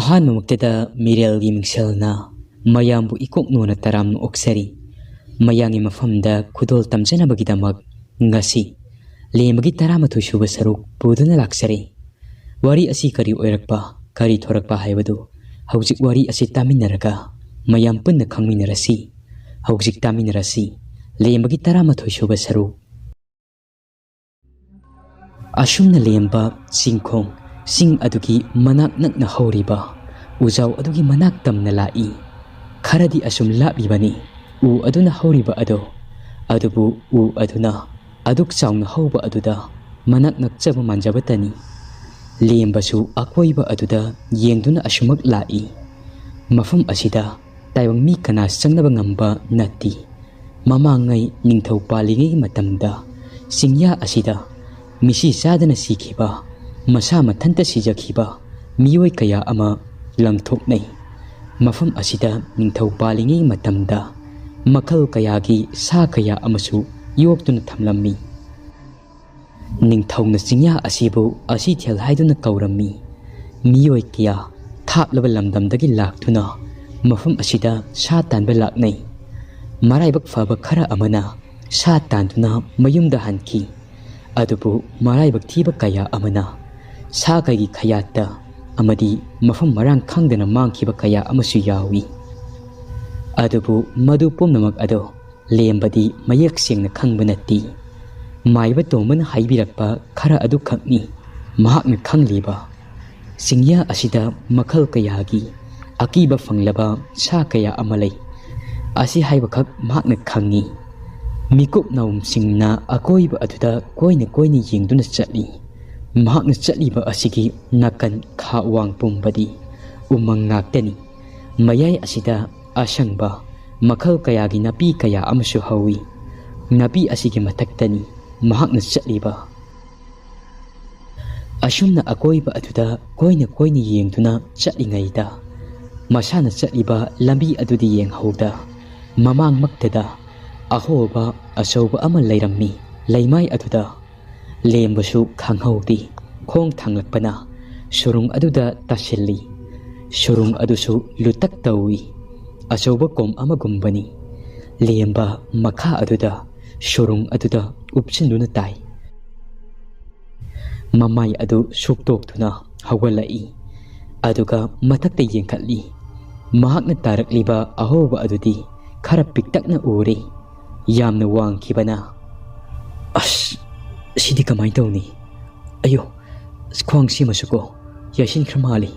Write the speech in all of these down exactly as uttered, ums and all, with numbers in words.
ꯑꯍꯥꯟꯕꯃꯛꯇꯗ ꯃꯤꯔꯦꯜꯒꯤ ꯃꯤꯡꯁꯦꯜꯅ ꯃꯌꯥꯝꯕꯨ ꯏꯀꯣꯛ ꯅꯣꯟꯅ ꯇꯔꯥꯝꯅ ꯑꯣꯛꯆꯔꯤ꯫ ꯃꯌꯥꯝꯒꯤ ꯃꯐꯝꯗ ꯈꯨꯗꯣꯜ ꯇꯝꯖꯅꯕꯒꯤꯗꯃꯛ ꯉꯁꯤ ꯂꯦꯝꯕꯒꯤ ꯇꯔꯥꯃꯥꯊꯣꯏ ꯁꯨꯕ ꯁꯔꯨꯛ ꯄꯨꯗꯨꯅ ꯂꯥꯛꯆꯔꯤ꯫ ꯋꯥꯔꯤ ꯑꯁꯤ ꯀꯔꯤ ꯑꯣꯏꯔꯛꯄ, ꯀꯔꯤ ꯊꯣꯔꯛꯄ ꯍꯥꯏꯕꯗꯨ ꯍꯧꯖꯤꯛ ꯋꯥꯔꯤ ꯑꯁꯤ ꯇꯥꯃꯤꯟꯅꯔꯒ ꯃꯌꯥꯝ ꯄꯨꯟꯅ ꯈꯪꯃꯤꯟꯅꯔꯁꯤ꯫ ꯍꯧꯖꯤꯛ ꯇꯥꯃꯤꯟꯅꯔꯁꯤ ꯂꯦꯝꯕꯒꯤ ꯇꯔꯥꯃꯥꯊꯣꯏ ꯁꯨꯕ ꯁꯔꯨꯛ꯫ ꯑꯁꯨꯝꯅ ꯂꯦꯝꯕ ꯆꯤꯡꯈꯣꯡ, ꯆꯤꯡ ꯑꯗꯨꯒꯤ ꯃꯅꯥꯛ ꯅꯛꯅ ꯍꯧꯔꯤꯕ ꯎꯖꯥꯎ ꯑꯗꯨꯒꯤ ꯃꯅꯥꯛ ꯇꯝꯅ ꯂꯥꯛꯏ꯫ ꯈꯔꯗꯤ ꯑꯁꯨꯝ ꯂꯥꯞꯂꯤꯕꯅꯤ ꯎ ꯑꯗꯨꯅ ꯍꯧꯔꯤꯕ ꯑꯗꯣ, ꯑꯗꯨꯕꯨ ꯎ ꯑꯗꯨꯅ ꯑꯗꯨꯛ ꯆꯥꯎꯅ ꯍꯧꯕ ꯑꯗꯨꯗ ꯃꯅꯥꯛ ꯅꯛꯆꯕ ꯃꯥꯟꯖꯕꯇꯅꯤ꯫ ꯂꯦꯝꯕꯁꯨ ꯑꯀꯣꯏꯕ ꯑꯗꯨꯗ ꯌꯦꯡꯗꯨꯅ ꯑꯁꯨꯃꯛ ꯂꯥꯛꯏ꯫ ꯃꯐꯝ ꯑꯁꯤꯗ ꯇꯥꯏꯕꯪ ꯃꯤ ꯀꯅꯥ ꯆꯪꯅꯕ ꯉꯝꯕ ꯅꯠꯇꯦ꯫ ꯃꯃꯥꯡꯉꯩ ꯅꯤꯡꯊꯧ ꯄꯥꯜꯂꯤꯉꯩꯒꯤ ꯃꯇꯝꯗ ꯆꯤꯡꯌꯥ ꯑꯁꯤꯗ ꯃꯤꯁꯤ ꯆꯥꯗꯅ ꯁꯤꯈꯤꯕ, ꯃꯁꯥ ꯃꯊꯟꯇ ꯁꯤꯖꯈꯤꯕ ꯃꯤꯑꯣꯏ ꯀꯌꯥ ꯑꯃ ꯂꯪꯊꯣꯛꯅꯩ꯫ ꯃꯐꯝ ꯑꯁꯤꯗ ꯅꯤꯡꯊꯧ ꯄꯥꯜꯂꯤꯉꯩ ꯃꯇꯝꯗ ꯃꯈꯜ ꯀꯌꯥꯒꯤ ꯁꯥ ꯀꯌꯥ ꯑꯃꯁꯨ ꯌꯣꯛꯇꯨꯅ ꯊꯝꯂꯝꯃꯤ꯫ ꯅꯤꯡꯊꯧꯅ ꯆꯤꯡꯌꯥ ꯑꯁꯤꯕꯨ ꯑꯁꯤꯊꯦꯜ ꯍꯥꯏꯗꯨꯅ ꯀꯧꯔꯝꯃꯤ꯫ ꯃꯤꯑꯣꯏ ꯀꯌꯥ ꯊꯥꯞꯂꯕ ꯂꯝꯗꯝꯗꯒꯤ ꯂꯥꯛꯇꯨꯅ ꯃꯐꯝ ꯑꯁꯤꯗ ꯁꯥ ꯇꯥꯟꯕ ꯂꯥꯛꯅꯩ꯫ ꯃꯔꯥꯏꯕꯛ ꯐꯕ ꯈꯔ ꯑꯃꯅ ꯁꯥ ꯇꯥꯟꯗꯨꯅ ꯃꯌꯨꯝꯗ ꯍꯟꯈꯤ꯫ ꯑꯗꯨꯕꯨ ꯃꯔꯥꯏꯕꯛ ꯊꯤꯕ ꯀꯌꯥ ꯑꯃꯅ ꯁꯥ ꯀꯩꯒꯤ ꯈꯌꯥꯠꯇ ꯑꯃꯗꯤ ꯃꯐꯝ ꯃꯔꯥꯡ ꯈꯪꯗꯅ ꯃꯥꯡꯈꯤꯕ ꯀꯌꯥ ꯑꯃꯁꯨ ꯌꯥꯎꯏ꯫ ꯑꯗꯨꯕꯨ ꯃꯗꯨ ꯄꯨꯝꯅꯃꯛ ꯑꯗꯣ ꯂꯦꯝꯕꯗꯤ ꯃꯌꯦꯛ ꯁꯦꯡꯅ ꯈꯪꯕ ꯅꯠꯇꯦ꯫ ꯃꯥꯏꯕ ꯇꯣꯝꯕꯅ ꯍꯥꯏꯕꯤꯔꯛꯄ ꯈꯔ ꯑꯗꯨꯈꯛꯅꯤ ꯃꯍꯥꯛꯅ ꯈꯪꯂꯤꯕ꯫ ꯆꯤꯡꯌꯥ ꯑꯁꯤꯗ ꯃꯈꯜ ꯀꯌꯥꯒꯤ ꯑꯀꯤꯕ ꯐꯪꯂꯕ ꯁꯥ ꯀꯌꯥ ꯑꯃ ꯂꯩ꯫ ꯑꯁꯤ ꯍꯥꯏꯕꯈꯛ ꯃꯍꯥꯛꯅ ꯈꯪꯏ꯫ ꯃꯤꯀꯨꯞ ꯅꯥꯎꯝꯁꯤꯡꯅ ꯑꯀꯣꯏꯕ ꯑꯗꯨꯗ ꯀꯣꯏꯅ ꯀꯣꯏꯅ ꯌꯦꯡꯗꯨꯅ ꯆꯠꯂꯤ꯫ ꯃꯍꯥꯛꯅ ꯆꯠꯂꯤꯕ ꯑꯁꯤꯒꯤ ꯅꯥꯀꯟ ꯈꯥ ꯋꯥꯡ ꯄꯨꯝꯕꯗꯤ ꯎꯃꯪ ꯉꯥꯛꯇꯅꯤ꯫ ꯃꯌꯥꯏ ꯑꯁꯤꯗ ꯑꯁꯪꯕ ꯃꯈꯜ ꯀꯌꯥꯒꯤ ꯅꯥꯄꯤ ꯀꯌꯥ ꯑꯃꯁꯨ ꯍꯧꯏ꯫ ꯅꯥꯄꯤ ꯑꯁꯤꯒꯤ ꯃꯊꯛꯇꯅꯤ ꯃꯍꯥꯛꯅ ꯆꯠꯂꯤꯕ꯫ ꯑꯁꯨꯝꯅ ꯑꯀꯣꯏꯕ ꯑꯗꯨꯗ ꯀꯣꯏꯅ ꯀꯣꯏꯅ ꯌꯦꯡꯗꯨꯅ ꯆꯠꯂꯤꯉꯩꯗ, ꯃꯁꯥꯅ ꯆꯠꯂꯤꯕ ꯂꯝꯕꯤ ꯑꯗꯨꯗꯤ ꯌꯦꯡꯍꯧꯗ, ꯃꯃꯥꯡꯃꯛꯇꯗ ꯑꯍꯣꯕ ꯑꯆꯧꯕ ꯑꯃ ꯂꯩꯔꯝꯃꯤ꯫ ꯂꯩꯃꯥꯏ ꯑꯗꯨꯗ ꯂꯦꯝꯕꯁꯨ ꯈꯪꯍꯧꯗꯦ꯫ ꯈꯣꯡ ꯊꯥꯡꯂꯛꯄꯅ ꯁꯨꯔꯨꯡ ꯑꯗꯨꯗ ꯇꯥꯁꯤꯜꯂꯤ꯫ ꯁꯨꯔꯨꯡ ꯑꯗꯨꯁꯨ ꯂꯨꯇꯛ ꯇꯧꯏ꯫ ꯑꯆꯧꯕ ꯀꯣꯝ ꯑꯃꯒꯨꯝꯕꯅꯤ꯫ ꯂꯦꯝꯕ ꯃꯈꯥ ꯑꯗꯨꯗ ꯁꯨꯔꯨꯡ ꯑꯗꯨꯗ ꯎꯞꯁꯤꯟꯗꯨꯅ ꯇꯥꯏ꯫ ꯃꯃꯥꯏ ꯑꯗꯨ ꯁꯨꯛꯇꯣꯛꯇꯨꯅ ꯍꯧꯒꯠꯂꯛꯏ꯫ ꯑꯗꯨꯒ ꯃꯊꯛꯇ ꯌꯦꯡꯈꯠꯂꯤ꯫ ꯃꯍꯥꯛꯅ ꯇꯥꯔꯛꯂꯤꯕ ꯑꯍꯣꯕ ꯑꯗꯨꯗꯤ ꯈꯔ ꯄꯤꯛꯇꯛꯅ ꯎꯔꯦ꯫ ꯌꯥꯝꯅ ꯋꯥꯡꯈꯤꯕꯅ꯫ "ꯑꯁ, ꯁꯤꯗꯤ ꯀꯃꯥꯏꯅ ꯇꯧꯅꯤ? ꯑꯌꯣ, ꯈ꯭ꯋꯥꯡ ꯁꯤꯃꯁꯨꯀꯣ ꯌꯥꯏꯁꯤꯟꯈ꯭ꯔ ꯃꯥꯜꯂꯤ꯫"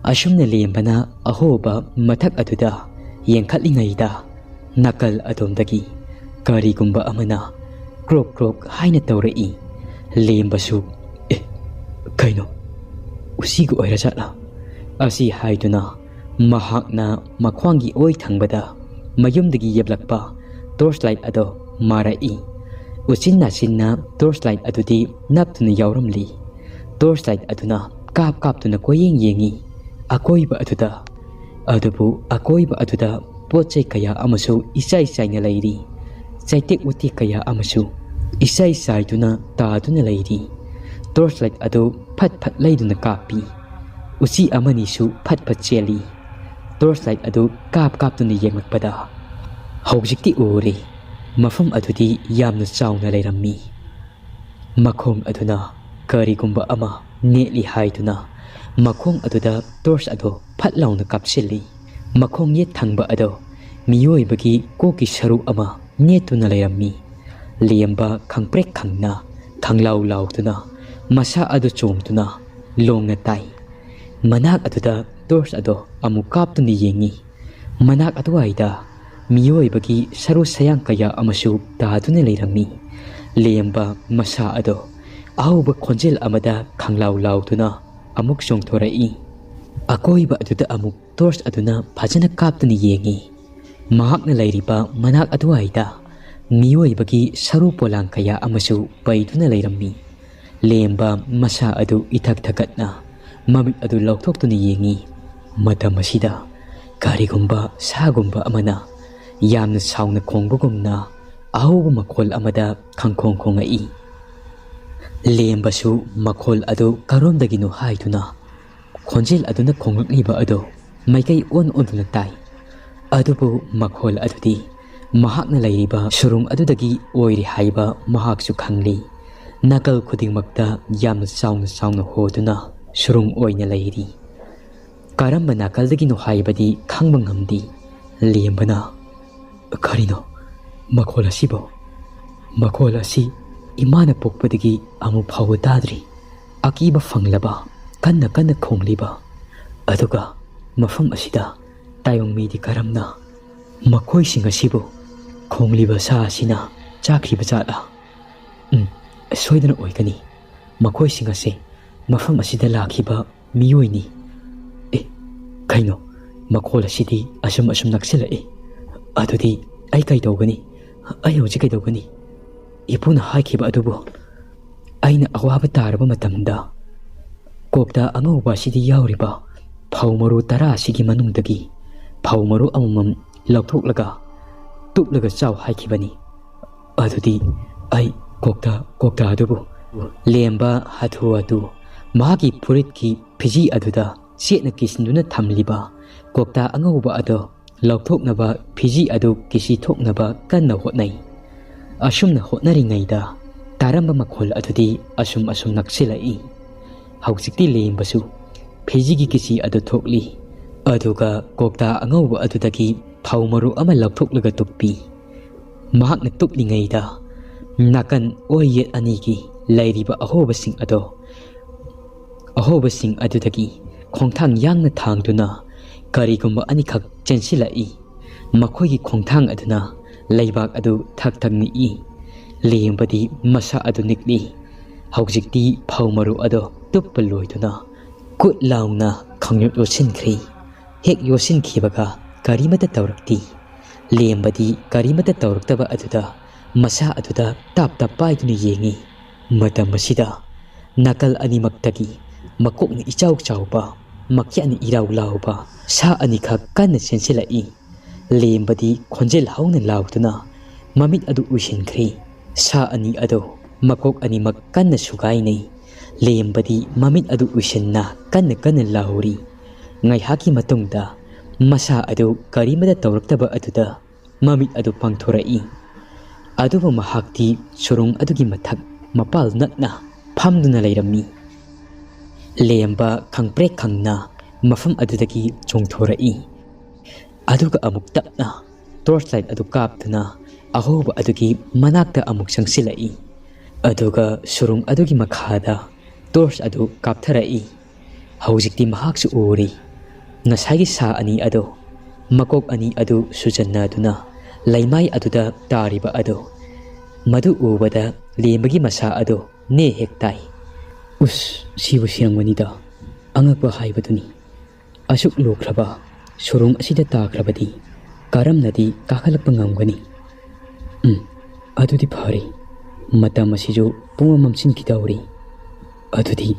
ꯑꯁꯨꯝꯅ ꯂꯦꯝꯕꯅ ꯑꯍꯣꯕ ꯃꯊꯛ ꯑꯗꯨꯗ ꯌꯦꯡꯈꯠꯂꯤꯉꯩꯗ, ꯅꯥꯀꯜ ꯑꯗꯣꯝꯗꯒꯤ ꯀꯔꯤꯒꯨꯝꯕ ꯑꯃꯅ ꯀ꯭ꯔꯣꯛ ꯀ꯭ꯔꯣꯛ ꯍꯥꯏꯅ ꯇꯧꯔꯛꯏ꯫ ꯂꯦꯝꯕꯁꯨ, "ꯑꯦ, ꯀꯩꯅꯣ? ꯎꯆꯤꯒ ꯑꯣꯏꯔꯖꯥꯠꯂꯥ?" ꯑꯁꯤ ꯍꯥꯏꯗꯨꯅ ꯃꯍꯥꯛꯅ ꯃꯈ꯭ꯋꯥꯡꯒꯤ ꯑꯣꯏ ꯊꯪꯕꯗ ꯃꯌꯨꯝꯗꯒꯤ ꯌꯦꯞꯂꯛꯄ ꯇꯣꯔꯆ ꯂꯥꯏꯠ ꯑꯗꯣ ꯃꯥꯔꯛꯏ꯫ ꯎꯆꯤꯟ ꯅꯥꯆꯤꯟꯅ ꯇꯣꯔꯆ ꯂꯥꯏꯠ ꯑꯗꯨꯗꯤ ꯅꯞꯇꯨꯅ ꯌꯥꯎꯔꯝꯂꯤ꯫ ꯇꯣꯔꯆ ꯂꯥꯏꯠ ꯑꯗꯨꯅ ꯀꯥꯞ ꯀꯥꯞꯇꯨꯅ ꯀꯣꯏꯌꯦꯡ ꯌꯦꯡꯏ꯫ ꯑꯀꯣꯏꯕ ꯑꯗꯨꯗ ꯑꯗꯨꯕꯨ ꯑꯀꯣꯏꯕ ꯑꯗꯨꯗ ꯄꯣꯠ ꯆꯩ ꯀꯌꯥ ꯑꯃꯁꯨ ꯏꯆꯥꯏ ꯆꯥꯏꯅ ꯂꯩꯔꯤ꯫ ꯆꯩꯇꯦꯛ ꯎꯇꯦꯛ ꯀꯌꯥ ꯑꯃꯁꯨ ꯏꯆꯥꯏ ꯆꯥꯏꯗꯨꯅ ꯇꯥꯗꯨꯅ ꯂꯩꯔꯤ꯫ ꯇꯣꯔꯆ ꯂꯥꯏꯠ ꯑꯗꯨ ꯐꯠ ꯐꯠ ꯂꯩꯗꯨꯅ ꯀꯥꯞꯄꯤ꯫ ꯎꯆꯤ ꯑꯃꯅꯤꯁꯨ ꯐꯠ ꯐꯠ ꯆꯦꯜꯂꯤ꯫ ꯇꯣꯔꯆ ꯂꯥꯏꯠ ꯑꯗꯨ ꯀꯥꯞ ꯀꯥꯞꯇꯨꯅ ꯌꯦꯡꯂꯛꯄꯗ, ꯍꯧꯖꯤꯛꯇꯤ ꯎꯔꯦ꯫ ꯃꯐꯝ ꯑꯗꯨꯗꯤ ꯌꯥꯝꯅ ꯆꯥꯎꯅ ꯂꯩꯔꯝꯃꯤ꯫ ꯃꯈꯣꯡ ꯑꯗꯨꯅ ꯀꯔꯤꯒꯨꯝꯕ ꯑꯃ ꯅꯦꯠꯂꯤ ꯍꯥꯏꯗꯨꯅ ꯃꯈꯣꯡ ꯑꯗꯨꯗ ꯇꯣꯔꯆ ꯑꯗꯨ ꯐꯠ ꯂꯥꯎꯅ ꯀꯥꯞꯁꯤꯜꯂꯤ꯫ ꯃꯈꯣꯡ ꯌꯦꯠ ꯊꯪꯕ ꯑꯗꯨ ꯃꯤꯑꯣꯏꯕꯒꯤ ꯀꯣꯛꯀꯤ ꯁꯔꯨꯛ ꯑꯃ ꯅꯦꯠꯇꯨꯅ ꯂꯩꯔꯝꯃꯤ꯫ ꯂꯦꯝꯕ ꯈꯪꯄ꯭ꯔꯦꯛ ꯈꯪꯅ ꯈꯪꯂꯥꯎ ꯂꯥꯎꯗꯨꯅ ꯃꯁꯥ ꯑꯗꯨ ꯆꯣꯡꯗꯨꯅ ꯂꯣꯡꯅ ꯇꯥꯏ꯫ ꯃꯅꯥꯛ ꯑꯗꯨꯗ ꯇꯣꯔꯆ ꯑꯗꯨ ꯑꯃꯨꯛ ꯀꯥꯞꯇꯨꯅ ꯌꯦꯡꯉꯤ꯫ ꯃꯅꯥꯛ ꯑꯗꯨꯋꯥꯏꯗ ꯃꯤꯑꯣꯏꯕꯒꯤ ꯁꯔꯨ ꯁꯌꯥꯡ ꯀꯌꯥ ꯑꯃꯁꯨ ꯇꯥꯗꯨꯅ ꯂꯩꯔꯝꯃꯤ꯫ ꯂꯦꯝꯕ ꯃꯁꯥ ꯑꯗꯣ ꯑꯍꯧꯕ ꯈꯣꯟꯖꯦꯜ ꯑꯃꯗ ꯈꯪꯂꯥꯎ ꯂꯥꯎꯗꯨꯅ ꯑꯃꯨꯛ ꯆꯣꯡꯊꯣꯔꯛꯏ꯫ ꯑꯀꯣꯏꯕ ꯑꯗꯨꯗ ꯑꯃꯨꯛ ꯇꯣꯔꯆ ꯑꯗꯨꯅ ꯐꯖꯅ ꯀꯥꯞꯇꯨꯅ ꯌꯦꯡꯉꯤ꯫ ꯃꯍꯥꯛꯅ ꯂꯩꯔꯤꯕ ꯃꯅꯥꯛ ꯑꯗꯨꯋꯥꯏꯗ ꯃꯤꯑꯣꯏꯕꯒꯤ ꯁꯔꯨ ꯄꯣꯂꯥꯡ ꯀꯌꯥ ꯑꯃꯁꯨ ꯄꯩꯗꯨꯅ ꯂꯩꯔꯝꯃꯤ꯫ ꯂꯦꯝꯕ ꯃꯁꯥ ꯑꯗꯨ ꯏꯊꯛ ꯊꯛꯀꯠꯅ ꯃꯃꯤꯠ ꯑꯗꯨ ꯂꯧꯊꯣꯛꯇꯨꯅ ꯌꯦꯡꯉꯤ꯫ ꯃꯇꯝ ꯑꯁꯤꯗ ꯀꯔꯤꯒꯨꯝꯕ ꯁꯥꯒꯨꯝꯕ ꯑꯃꯅ ꯌꯥꯝꯅ ꯁꯥꯎꯅ ꯈꯣꯡꯕꯒꯨꯝꯅ ꯑꯍꯧꯕ ꯃꯈꯣꯜ ꯑꯃꯗ ꯈꯪꯈꯣꯡ ꯈꯣꯡꯉꯛꯏ꯫ ꯂꯦꯝꯕꯁꯨ ꯃꯈꯣꯜ ꯑꯗꯨ ꯀꯔꯣꯝꯗꯒꯤꯅꯣ ꯍꯥꯏꯗꯨꯅ ꯈꯣꯟꯖꯦꯜ ꯑꯗꯨꯅ ꯈꯣꯡꯂꯛꯂꯤꯕ ꯑꯗꯨ ꯃꯥꯏꯀꯩ ꯑꯣꯟ ꯑꯣꯟꯗꯨꯅ ꯇꯥꯏ꯫ ꯑꯗꯨꯕꯨ ꯃꯈꯣꯜ ꯑꯗꯨꯗꯤ ꯃꯍꯥꯛꯅ ꯂꯩꯔꯤꯕ ꯁꯨꯔꯨꯡ ꯑꯗꯨꯗꯒꯤ ꯑꯣꯏꯔꯤ ꯍꯥꯏꯕ ꯃꯍꯥꯛꯁꯨ ꯈꯪꯂꯤ꯫ ꯅꯥꯀꯜ ꯈꯨꯗꯤꯡꯃꯛꯇ ꯌꯥꯝꯅ ꯆꯥꯎꯅ ꯆꯥꯎꯅ ꯍꯣꯗꯨꯅ ꯁꯨꯔꯨꯡ ꯑꯣꯏꯅ ꯂꯩꯔꯤ꯫ ꯀꯔꯝꯕ ꯅꯥꯀꯜꯗꯒꯤꯅꯣ ꯍꯥꯏꯕꯗꯤ ꯈꯪꯕ ꯉꯝꯗꯦ꯫ ꯂꯦꯝꯕꯅ, "ꯀꯔꯤꯅꯣ ꯃꯈꯣꯜ ꯑꯁꯤꯕꯣ? ꯃꯈꯣꯜ ꯑꯁꯤ ꯏꯃꯥꯅ ꯄꯣꯛꯄꯗꯒꯤ ꯑꯃꯨꯛ ꯐꯥꯎꯕ ꯇꯥꯗ꯭ꯔꯤ꯫ ꯑꯀꯤꯕ ꯐꯪꯂꯕ, ꯀꯟꯅ ꯀꯟꯅ ꯈꯣꯡꯂꯤꯕ꯫ ꯑꯗꯨꯒ ꯃꯐꯝ ꯑꯁꯤꯗ ꯇꯥꯏꯕꯪ ꯃꯤꯗꯤ ꯀꯔꯝꯅ? ꯃꯈꯣꯏꯁꯤꯡ ꯑꯁꯤꯕꯨ ꯈꯣꯡꯂꯤꯕ ꯁꯥ ꯑꯁꯤꯅ ꯆꯥꯈ꯭ꯔꯤꯕ ꯖꯥꯠꯂꯥ? ꯎꯝ, ꯁꯣꯏꯗꯅ ꯑꯣꯏꯒꯅꯤ꯫ ꯃꯈꯣꯏꯁꯤꯡ ꯑꯁꯤ ꯃꯐꯝ ꯑꯁꯤꯗ ꯂꯥꯛꯈꯤꯕ ꯃꯤꯑꯣꯏꯅꯤ꯫ ꯑꯦ, ꯀꯩꯅꯣ? ꯃꯈꯣꯜ ꯑꯁꯤꯗꯤ ꯑꯁꯨꯝ ꯑꯁꯨꯝ ꯅꯛꯁꯤꯜꯂꯛꯏ꯫ ꯑꯗꯨꯗꯤ ꯑꯩ ꯀꯩꯗꯧꯒꯅꯤ? ꯑꯩ ꯍꯧꯖꯤꯛ ꯀꯩꯗꯧꯒꯅꯤ? ꯏꯄꯨꯅ ꯍꯥꯏꯈꯤꯕ ꯑꯗꯨꯕꯨ ꯑꯩꯅ ꯑꯋꯥꯕ ꯇꯥꯔꯕ ꯃꯇꯝꯗ ꯀꯣꯛꯇ ꯑꯉꯧꯕ ꯑꯁꯤꯗ ꯌꯥꯎꯔꯤꯕ ꯐꯧ ꯃꯔꯨ ꯇꯔꯥ ꯑꯁꯤꯒꯤ ꯃꯅꯨꯡꯗꯒꯤ ꯐꯧ ꯃꯔꯨ ꯑꯃꯃꯝ ꯂꯧꯊꯣꯛꯂꯒ ꯇꯨꯞꯂꯒ ꯆꯥꯎ ꯍꯥꯏꯈꯤꯕꯅꯤ꯫ ꯑꯗꯨꯗꯤ ꯑꯩ ꯀꯣꯛꯇ, ꯀꯣꯛꯇ ꯑꯗꯨꯕꯨ" ꯂꯦꯝꯕ ꯍꯥꯊꯨ ꯍꯥꯊꯨ ꯃꯍꯥꯛꯀꯤ ꯐꯨꯔꯤꯠꯀꯤ ꯐꯤꯖꯤ ꯑꯗꯨꯗ ꯆꯦꯠꯅ ꯀꯤꯁꯤꯟꯗꯨꯅ ꯊꯝꯂꯤꯕ ꯀꯣꯛꯇ ꯑꯉꯧꯕ ꯑꯗꯨ ꯂꯧꯊꯣꯛꯅꯕ ꯐꯤꯖꯤ ꯑꯗꯨ ꯀꯤꯁꯤ ꯊꯣꯛꯅꯕ ꯀꯟꯅ ꯍꯣꯠꯅꯩ꯫ ꯑꯁꯨꯝꯅ ꯍꯣꯠꯅꯔꯤꯉꯩꯗ ꯇꯥꯔꯝꯕ ꯃꯈꯣꯜ ꯑꯗꯨꯗꯤ ꯑꯁꯨꯝ ꯑꯁꯨꯝ ꯅꯛꯁꯤꯜꯂꯛꯏ꯫ ꯍꯧꯖꯤꯛꯇꯤ ꯂꯦꯝꯕꯁꯨ ꯐꯤꯖꯤꯒꯤ ꯀꯤꯁꯤ ꯑꯗꯨ ꯊꯣꯛꯂꯤ꯫ ꯑꯗꯨꯒ ꯀꯣꯛꯇꯥ ꯑꯉꯧꯕ ꯑꯗꯨꯗꯒꯤ ꯊꯥꯎ ꯃꯔꯨ ꯑꯃ ꯂꯧꯊꯣꯛꯂꯒ ꯇꯨꯞꯄꯤ꯫ ꯃꯍꯥꯛꯅ ꯇꯨꯞꯂꯤꯉꯩꯗ ꯅꯥꯀꯟ ꯑꯣꯏ ꯌꯦꯠ ꯑꯅꯤꯒꯤ ꯂꯩꯔꯤꯕ ꯑꯍꯣꯕꯁꯤꯡ ꯑꯗꯣ, ꯑꯍꯣꯕꯁꯤꯡ ꯑꯗꯨꯗꯒꯤ ꯈꯣꯡꯊꯥꯡ ꯌꯥꯡꯅ ꯊꯥꯡꯗꯨꯅ ꯀꯔꯤꯒꯨꯝꯕ ꯑꯅꯤꯈꯛ ꯆꯦꯟꯁꯤꯜꯂꯛꯏ꯫ ꯃꯈꯣꯏꯒꯤ ꯈꯣꯡꯊꯥꯡ ꯑꯗꯨꯅ ꯂꯩꯕꯥꯛ ꯑꯗꯨ ꯊꯛ ꯊꯛ ꯅꯤꯛꯏ꯫ ꯂꯦꯝꯕꯗꯤ ꯃꯁꯥ ꯑꯗꯨ ꯅꯤꯛꯂꯤ꯫ ꯍꯧꯖꯤꯛꯇꯤ ꯐꯧ ꯃꯔꯨ ꯑꯗꯣ ꯇꯨꯞꯄ ꯂꯣꯏꯗꯨꯅ ꯀꯨꯠ ꯂꯥꯎꯅ ꯈꯪꯌꯣꯠ ꯌꯣꯠꯁꯤꯟꯈ꯭ꯔꯦ꯫ ꯍꯦꯛ ꯌꯣꯠꯁꯤꯟꯈꯤꯕꯒ ꯀꯔꯤꯃꯠꯇ ꯇꯧꯔꯛꯇꯦ꯫ ꯂꯦꯝꯕꯗꯤ ꯀꯔꯤꯃꯠꯇ ꯇꯧꯔꯛꯇꯕ ꯑꯗꯨꯗ ꯃꯁꯥ ꯑꯗꯨꯗ ꯇꯥꯞ ꯇꯥꯞ ꯄꯥꯏꯗꯨꯅ ꯌꯦꯡꯏ꯫ ꯃꯇꯝ ꯑꯁꯤꯗ ꯅꯥꯀꯜ ꯑꯅꯤꯃꯛꯇꯒꯤ ꯃꯀꯣꯛꯅ ꯏꯆꯥꯎ ꯆꯥꯎꯕ, ꯃꯈꯌꯥꯠꯅ ꯏꯔꯥꯎ ꯂꯥꯎꯕ ꯁꯥ ꯑꯅꯤꯈꯛ ꯀꯟꯅ ꯆꯦꯟꯁꯤꯜꯂꯛꯏ꯫ ꯂꯦꯝꯕꯗꯤ ꯈꯣꯟꯖꯦꯜ ꯍꯧꯅ ꯂꯥꯎꯗꯨꯅ ꯃꯃꯤꯠ ꯑꯗꯨ ꯎꯏꯁꯤꯟꯈ꯭ꯔꯦ꯫ ꯁꯥ ꯑꯅꯤ ꯑꯗꯨ ꯃꯀꯣꯛ ꯑꯅꯤꯃꯛ ꯀꯟꯅ ꯁꯨꯒꯥꯏꯅꯩ꯫ ꯂꯦꯝꯕꯗꯤ ꯃꯃꯤꯠ ꯑꯗꯨ ꯎꯏꯁꯤꯟꯅ ꯀꯟꯅ ꯀꯟꯅ ꯂꯥꯎꯔꯤ꯫ ꯉꯥꯏꯍꯥꯛꯀꯤ ꯃꯇꯨꯡꯗ ꯃꯁꯥ ꯑꯗꯨ ꯀꯔꯤꯃꯠꯇ ꯇꯧꯔꯛꯇꯕ ꯑꯗꯨꯗ ꯃꯃꯤꯠ ꯑꯗꯨ ꯄꯥꯡꯊꯣꯔꯛꯏ꯫ ꯑꯗꯨꯕꯨ ꯃꯍꯥꯛꯇꯤ ꯁꯨꯔꯨꯡ ꯑꯗꯨꯒꯤ ꯃꯊꯛ ꯃꯄꯥꯜ ꯅꯛꯅ ꯐꯝꯗꯨꯅ ꯂꯩꯔꯝꯃꯤ꯫ ꯂꯦꯝꯕ ꯈꯪꯄ꯭ꯔꯦꯛ ꯈꯪꯅ ꯃꯐꯝ ꯑꯗꯨꯗꯒꯤ ꯆꯣꯡꯊꯣꯔꯛꯏ꯫ ꯑꯗꯨꯒ ꯑꯃꯨꯛ ꯇꯞꯅ torch light ꯑꯗꯨ ꯀꯥꯞꯇꯨꯅ ꯑꯍꯧꯕ ꯑꯗꯨꯒꯤ ꯃꯅꯥꯛꯇ ꯑꯃꯨꯛ ꯆꯪꯁꯤꯜꯂꯛꯏ꯫ ꯑꯗꯨꯒ ꯁꯨꯔꯨꯡ ꯑꯗꯨꯒꯤ ꯃꯈꯥꯗ torch ꯑꯗꯨ ꯀꯥꯞꯊꯔꯛꯏ꯫ ꯍꯧꯖꯤꯛꯇꯤ ꯃꯍꯥꯛꯁꯨ ꯎꯔꯤ꯫ ꯉꯁꯥꯏꯒꯤ ꯁꯥ ꯑꯅꯤ ꯑꯗꯨ, ꯃꯀꯣꯛ ꯑꯅꯤ ꯑꯗꯨ ꯁꯨꯖꯟꯅꯗꯨꯅ ꯂꯩꯃꯥꯏ ꯑꯗꯨꯗ ꯇꯥꯔꯤꯕ ꯑꯗꯨ꯫ ꯃꯗꯨ ꯎꯕꯗ ꯂꯦꯝꯕꯒꯤ ꯃꯁꯥ ꯑꯗꯨ ꯅꯦ ꯍꯦꯛ ꯇꯥꯏ꯫ "ꯎꯁ, ꯁꯤꯕꯨ ꯁꯤꯔꯝꯒꯅꯤꯗ꯫ ꯑꯉꯛꯄ ꯍꯥꯏꯕꯗꯨꯅꯤ꯫ ꯑꯁꯨꯛ ꯂꯨꯈ꯭ꯔꯕ ꯁꯨꯔꯨꯡ ꯑꯁꯤꯗ ꯇꯥꯈ꯭ꯔꯕꯗꯤ ꯀꯔꯝꯅꯗꯤ ꯀꯥꯈꯠꯂꯛꯄ ꯉꯝꯒꯅꯤ? ꯎꯝ, ꯑꯗꯨꯗꯤ ꯐꯔꯦ꯫ ꯃꯇꯝ ꯑꯁꯤꯁꯨ ꯄꯨꯡꯃꯝ ꯃꯝꯁꯤꯟꯈꯤꯗꯧꯔꯤ꯫ ꯑꯗꯨꯗꯤ,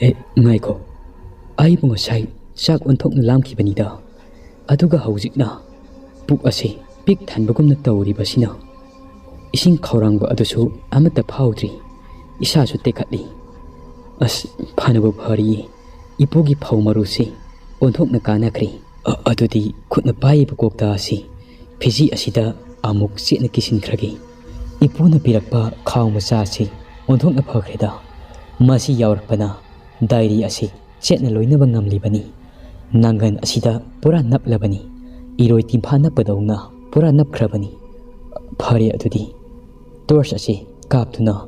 ꯑꯦ, ꯉꯥꯏꯈꯣ꯫ ꯑꯩꯕꯨ ꯉꯁꯥꯏ ꯆꯥꯛ ꯑꯣꯟꯊꯣꯛꯅ ꯂꯥꯝꯈꯤꯕꯅꯤꯗ꯫ ꯑꯗꯨꯒ ꯍꯧꯖꯤꯛꯅ ꯄꯨꯛ ꯑꯁꯤ ꯄꯤꯛ ꯊꯟꯕꯒꯨꯝꯅ ꯇꯧꯔꯤꯕꯁꯤꯅ ꯏꯁꯤꯡ ꯈꯧꯔꯥꯡꯕ ꯑꯗꯨꯁꯨ ꯑꯃꯠꯇ ꯐꯥꯎꯗ꯭ꯔꯤ꯫ ꯏꯁꯥꯁꯨ ꯇꯦꯛꯈꯠꯂꯤ꯫ ꯑꯁ, ꯐꯅꯕꯨ ꯐꯔꯤꯌꯦ꯫ ꯏꯄꯨꯒꯤ ꯐꯧ ꯃꯔꯨꯁꯤ ꯑꯣꯟꯊꯣꯛꯅ ꯀꯥꯟꯅꯈ꯭ꯔꯦ꯫ ꯑ-, ꯑꯗꯨꯗꯤ ꯈꯨꯠꯅ ꯄꯥꯏꯔꯤꯕ ꯀꯣꯛꯇ ꯑꯁꯤ ꯐꯤꯖꯤ ꯑꯁꯤꯗ ꯑꯃꯨꯛ ꯆꯦꯠꯅ ꯀꯤꯁꯤꯟꯈ꯭ꯔꯒꯦ꯫ ꯏꯄꯨꯅ ꯄꯤꯔꯛꯄ ꯈꯥꯎ ꯃꯆꯥ ꯑꯁꯤ ꯑꯣꯟꯊꯣꯛꯅ ꯐꯈ꯭ꯔꯦꯗ꯫ ꯃꯁꯤ ꯌꯥꯎꯔꯛꯄꯅ diary ꯑꯁꯤ ꯆꯦꯠꯅ ꯂꯣꯏꯅꯕ ꯉꯝꯂꯤꯕꯅꯤ꯫ ꯅꯪꯒꯟ ꯑꯁꯤꯗ ꯄꯨꯔꯥ ꯅꯞꯂꯕꯅꯤ꯫ ꯏꯔꯣꯏ ꯇꯤꯟꯐꯥ ꯅꯞꯄꯗꯧꯅ ꯄꯨꯔꯥ ꯅꯞꯈ꯭ꯔꯕꯅꯤ꯫ ꯐꯔꯦ ꯑꯗꯨꯗꯤ꯫ Torch ꯑꯁꯤ ꯀꯥꯞꯇꯨꯅ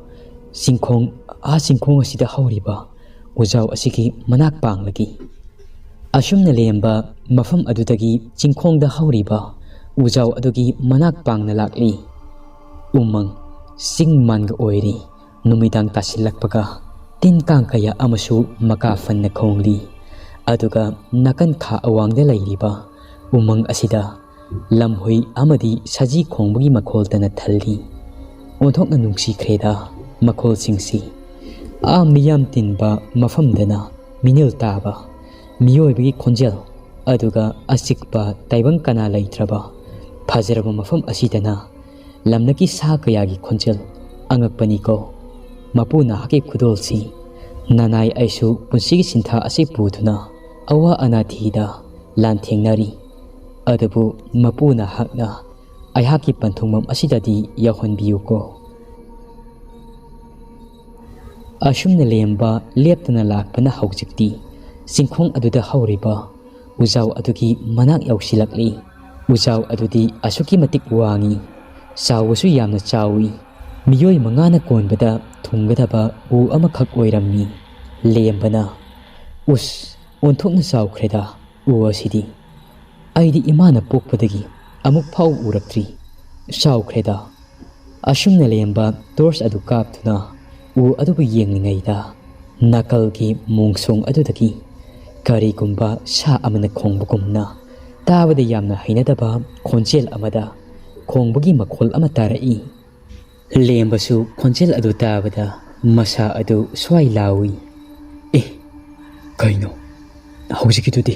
ꯆꯤꯡꯈꯣꯡ, ꯑꯥ ꯆꯤꯡꯈꯣꯡ ꯑꯁꯤꯗ ꯍꯧꯔꯤꯕ ꯎꯖꯥꯎ ꯑꯁꯤꯒꯤ ꯃꯅꯥꯛ ꯄꯥꯡꯂꯒꯦ꯫ ꯑꯁꯨꯝꯅ ꯂꯦꯝꯕ ꯃꯐꯝ ꯑꯗꯨꯗꯒꯤ ꯆꯤꯡꯈꯣꯡꯗ ꯍꯧꯔꯤꯕ ꯎꯖꯥꯎ ꯑꯗꯨꯒꯤ ꯃꯅꯥꯛ ꯄꯥꯡꯅ ꯂꯥꯛꯂꯤ꯫ ꯎꯃꯪ ꯆꯤꯡ ꯃꯥꯟꯒ ꯑꯣꯏꯔꯤ꯫ ꯅꯨꯃꯤꯗꯥꯡ ꯇꯥꯁꯤꯜꯂꯛꯄꯒ ꯇꯤꯟ ꯀꯥꯡ ꯀꯌꯥ ꯑꯃꯁꯨ ꯃꯀꯥ ꯐꯟꯅ ꯈꯣꯡꯂꯤ꯫ ꯑꯗꯨꯒ ꯅꯥꯀꯟ ꯈꯥ ꯑꯋꯥꯡꯗ ꯂꯩꯔꯤꯕ ꯎꯃꯪ ꯑꯁꯤꯗ ꯂꯝꯍꯨꯏ ꯑꯃꯗꯤ ꯁꯖꯤ ꯈꯣꯡꯕꯒꯤ ꯃꯈꯣꯜꯇꯅ ꯊꯜꯂꯤ꯫ ꯑꯣꯟꯊꯣꯛꯅ ꯅꯨꯡꯁꯤꯈ꯭ꯔꯦꯗ ꯃꯈꯣꯜꯁꯤꯡꯁꯤ꯫ ꯑꯥ ꯃꯤꯌꯥꯝ ꯇꯤꯟꯕ ꯃꯐꯝꯗꯅ ꯃꯤꯅꯤꯜ ꯇꯥꯕ ꯃꯤꯑꯣꯏꯕꯒꯤ ꯈꯣꯟꯖꯦꯜ, ꯑꯗꯨꯒ ꯑꯆꯤꯛꯄ ꯇꯥꯏꯕꯪ ꯀꯅꯥ ꯂꯩꯇ꯭ꯔꯕ ꯐꯖꯔꯕ ꯃꯐꯝ ꯑꯁꯤꯗꯅ ꯂꯝꯂꯛꯀꯤ ꯁꯥ ꯀꯌꯥꯒꯤ ꯈꯣꯟꯖꯦꯜ꯫ ꯑꯉꯛꯄꯅꯤꯀꯣ꯫ ꯃꯄꯨ ꯅꯍꯥꯛꯀꯤ ꯈꯨꯗꯣꯜꯁꯤ "ꯅꯅꯥꯏ ꯑꯩꯁꯨ ꯄꯨꯟꯁꯤꯒꯤ ꯁꯤꯟꯊꯥ ꯑꯁꯤ ꯄꯨꯗꯨꯅ ꯑꯋꯥ ꯑꯅꯥ ꯊꯤꯗ ꯂꯥꯟꯊꯦꯡꯅꯔꯤ꯫ ꯑꯗꯨꯕꯨ ꯃꯄꯨ ꯅꯍꯥꯛꯅ ꯑꯩꯍꯥꯛꯀꯤ ꯄꯟꯊꯨꯡꯐꯝ ꯑꯁꯤꯗꯗꯤ ꯌꯧꯍꯟꯕꯤꯌꯨꯀꯣ꯫" ꯑꯁꯨꯝꯅ ꯂꯦꯝꯕ ꯂꯦꯞꯇꯅ ꯂꯥꯛꯄꯅ ꯍꯧꯖꯤꯛꯇꯤ ꯆꯤꯡꯈꯣꯡ ꯑꯗꯨꯗ ꯍꯧꯔꯤꯕ ꯎꯖꯥꯎ ꯑꯗꯨꯒꯤ ꯃꯅꯥꯛ ꯌꯧꯁꯤꯜꯂꯛꯂꯤ꯫ ꯎꯖꯥꯎ ꯑꯗꯨꯗꯤ ꯑꯁꯨꯛꯀꯤ ꯃꯇꯤꯛ ꯋꯥꯡꯏ, ꯆꯥꯎꯕꯁꯨ ꯌꯥꯝꯅ ꯆꯥꯎꯏ꯫ ꯃꯤꯑꯣꯏ ꯃꯉꯥꯅ ꯀꯣꯟꯕꯗ ꯊꯨꯡꯒꯗꯕ ꯎ ꯑꯃꯈꯛ ꯑꯣꯏꯔꯝꯃꯤ꯫ ꯂꯦꯝꯕꯅ, "ꯎꯁ, ꯑꯣꯟꯊꯣꯛꯅ ꯆꯥꯎꯈ꯭ꯔꯦꯗ ꯎ ꯑꯁꯤꯗꯤ꯫ ꯑꯩꯗꯤ ꯏꯃꯥꯅ ꯄꯣꯛꯄꯗꯒꯤ ꯑꯃꯨꯛ ꯐꯥꯎ ꯎꯔꯛꯇ꯭ꯔꯤ꯫ ꯆꯥꯎꯈ꯭ꯔꯦꯗ꯫" ꯑꯁꯨꯝꯅ ꯂꯦꯝꯕ ꯇꯣꯔꯆ ꯑꯗꯨ ꯀꯥꯞꯇꯨꯅ ꯎ ꯑꯗꯨꯕꯨ ꯌꯦꯡꯂꯤꯉꯩꯗ, ꯅꯥꯀꯜꯒꯤ ꯃꯣꯡꯁꯣꯡ ꯑꯗꯨꯗꯒꯤ ꯀꯔꯤꯒꯨꯝꯕ ꯁꯥ ꯑꯃꯅ ꯈꯣꯡꯕꯒꯨꯝꯅ ꯇꯥꯕꯗ ꯌꯥꯝꯅ ꯍꯩꯅꯗꯕ ꯈꯣꯟꯖꯦꯜ ꯑꯃꯗ ꯈꯣꯡꯕꯒꯤ ꯃꯈꯣꯜ ꯑꯃ ꯇꯥꯔꯛꯏ꯫ ꯂꯦꯝꯕꯁꯨ ꯈꯣꯟꯖꯦꯜ ꯑꯗꯨ ꯇꯥꯕꯗ ꯃꯁꯥ ꯑꯗꯨ ꯁ꯭ꯋꯥꯏ ꯂꯥꯎꯏ꯫ "ꯑꯦ, ꯀꯩꯅꯣ ꯍꯧꯖꯤꯛꯀꯤꯗꯨꯗꯤ?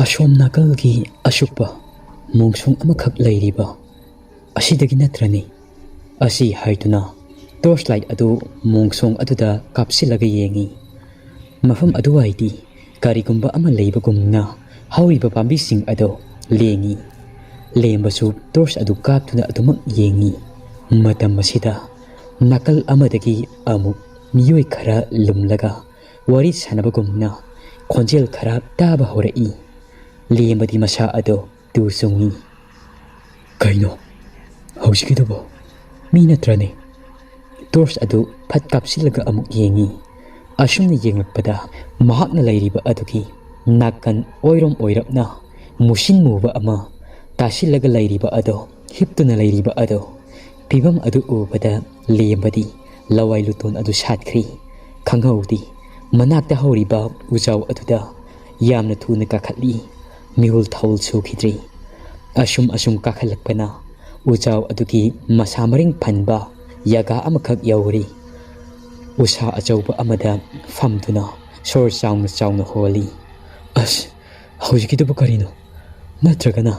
ꯑꯁꯣꯝ ꯅꯥꯀꯜꯒꯤ ꯑꯁꯨꯞꯄ ꯃꯣꯡꯁꯣꯡ ꯑꯃꯈꯛ ꯂꯩꯔꯤꯕ ꯑꯁꯤꯗꯒꯤ ꯅꯠꯇ꯭ꯔꯅꯤ?" ꯑꯁꯤ ꯍꯥꯏꯗꯨꯅ ꯇꯣꯔꯆ ꯂꯥꯏꯠ ꯑꯗꯨ ꯃꯣꯡꯁꯣꯡ ꯑꯗꯨꯗ ꯀꯥꯞꯁꯤꯜꯂꯒ ꯌꯦꯡꯉꯤ꯫ ꯃꯐꯝ ꯑꯗꯨꯋꯥꯏꯗꯤ ꯀꯔꯤꯒꯨꯝꯕ ꯑꯃ ꯂꯩꯕꯒꯨꯝꯅ ꯍꯧꯔꯤꯕ ꯄꯥꯝꯕꯤꯁꯤꯡ ꯑꯗꯨ ꯂꯦꯡꯉꯤ꯫ ꯂꯦꯝꯕꯁꯨ ꯇꯣꯔꯆ ꯑꯗꯨ ꯀꯥꯞꯇꯨꯅ ꯑꯗꯨꯃꯛ ꯌꯦꯡꯉꯤ꯫ ꯃꯇꯝ ꯑꯁꯤꯗ ꯅꯥꯀꯜ ꯑꯃꯗꯒꯤ ꯑꯃꯨꯛ ꯃꯤꯑꯣꯏ ꯈꯔ ꯂꯨꯝꯂꯒ ꯋꯥꯔꯤ ꯁꯥꯟꯅꯕꯒꯨꯝꯅ ꯈꯣꯟꯖꯦꯜ ꯈꯔ ꯇꯥꯕ ꯍꯧꯔꯛꯏ꯫ ꯂꯦꯝꯕꯗꯤ ꯃꯁꯥ ꯑꯗꯨ ꯇꯨ ꯆꯨꯡꯉꯤ꯫ "ꯀꯩꯅꯣ ꯍꯧꯖꯤꯛꯀꯤꯗꯨꯕꯣ? ꯃꯤ ꯅꯠꯇ꯭ꯔꯅꯦ?" ꯇꯣꯔꯆ ꯑꯗꯨ ꯐꯠ ꯀꯥꯞꯁꯤꯜꯂꯒ ꯑꯃꯨꯛ ꯌꯦꯡꯉꯤ꯫ ꯑꯁꯨꯝꯅ ꯌꯦꯡꯂꯛꯄꯗ ꯃꯍꯥꯛꯅ ꯂꯩꯔꯤꯕ ꯑꯗꯨꯒꯤ ꯅꯥꯀꯟ ꯑꯣꯏꯔꯣꯝ ꯑꯣꯏꯔꯞꯅ ꯃꯨꯁꯤꯟ ꯃꯨꯕ ꯑꯃ ꯇꯥꯁꯤꯜꯂꯒ ꯂꯩꯔꯤꯕ ꯑꯗꯣ, ꯍꯤꯞꯇꯨꯅ ꯂꯩꯔꯤꯕ ꯑꯗꯣ, ꯐꯤꯕꯝ ꯑꯗꯨ ꯎꯕꯗ ꯂꯦꯝꯕꯗꯤ ꯂꯋꯥꯏ ꯂꯨꯇꯣꯟ ꯑꯗꯨ ꯁꯥꯠꯈ꯭ꯔꯤ꯫ ꯈꯪꯍꯧꯗꯦ, ꯃꯅꯥꯛꯇ ꯍꯧꯔꯤꯕ ꯎꯖꯥꯎ ꯑꯗꯨꯗ ꯌꯥꯝꯅ ꯊꯨꯅ ꯀꯥꯈꯠꯂꯤ꯫ ꯃꯤꯍꯨꯜ ꯊꯧꯜ ꯁꯨꯈꯤꯗ꯭ꯔꯤ꯫ ꯑꯁꯨꯝ ꯑꯁꯨꯝ ꯀꯥꯈꯠꯂꯛꯄꯅ ꯎꯖꯥꯎ ꯑꯗꯨꯒꯤ ꯃꯁꯥ ꯃꯔꯤꯡ ꯐꯟꯕ ꯌꯥꯒꯥ ꯑꯃꯈꯛ ꯌꯧꯔꯤ꯫ ꯎꯁꯥ ꯑꯆꯧꯕ ꯑꯃꯗ ꯐꯝꯗꯨꯅ ꯁꯣꯔ ꯆꯥꯎꯅ ꯆꯥꯎꯅ ꯍꯣꯜꯂꯤ꯫ "ꯑꯁ, ꯍꯧꯖꯤꯛꯀꯤꯗꯨꯕꯨ ꯀꯔꯤꯅꯣ? ꯅꯠꯇ꯭ꯔꯒꯅ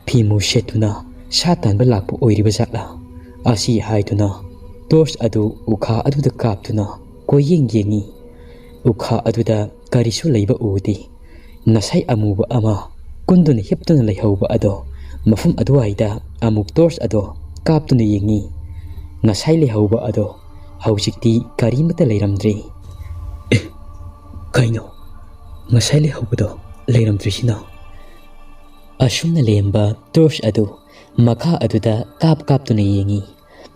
ꯐꯤꯃꯨ ꯁꯦꯠꯇꯨꯅ ꯁꯥ ꯇꯥꯟꯕ ꯂꯥꯛꯄ ꯑꯣꯏꯔꯤꯕ ꯖꯥꯠꯂꯥ?" ꯑꯁꯤ ꯍꯥꯏꯗꯨꯅ ꯇꯣꯔꯆ ꯑꯗꯨ ꯎꯈꯥ ꯑꯗꯨꯗ ꯀꯥꯞꯇꯨꯅ ꯀꯣꯏꯌꯦꯡ ꯌꯦꯡꯉꯤ꯫ ꯎꯈꯥ ꯑꯗꯨꯗ ꯀꯔꯤꯁꯨ ꯂꯩꯕ ꯎꯗꯦ꯫ ꯉꯁꯥꯏ ꯑꯃꯨꯕ ꯑꯃ ꯀꯨꯟꯗꯨꯅ ꯍꯤꯞꯇꯨꯅ ꯂꯩꯍꯧꯕ ꯑꯗꯣ ꯃꯐꯝ ꯑꯗꯨꯋꯥꯏꯗ ꯑꯃꯨꯛ ꯇꯣꯔꯆ ꯑꯗꯣ ꯀꯥꯞꯇꯨꯅ ꯌꯦꯡꯉꯤ꯫ ꯉꯁꯥꯏ ꯂꯩꯍꯧꯕ ꯑꯗꯣ ꯍꯧꯖꯤꯛꯇꯤ ꯀꯔꯤꯃꯠꯇ ꯂꯩꯔꯝꯗ꯭ꯔꯦ꯫ ꯑꯦ, ꯀꯩꯅꯣ? ꯉꯁꯥꯏ ꯂꯩꯍꯧꯕꯗꯣ ꯂꯩꯔꯝꯗ꯭ꯔꯤꯁꯤꯅ? ꯑꯁꯨꯝꯅ ꯂꯦꯝꯕ ꯇꯣꯔꯆ ꯑꯗꯨ ꯃꯈꯥ ꯑꯗꯨꯗ ꯀꯥꯞ ꯀꯥꯞꯇꯨꯅ ꯌꯦꯡꯉꯤ꯫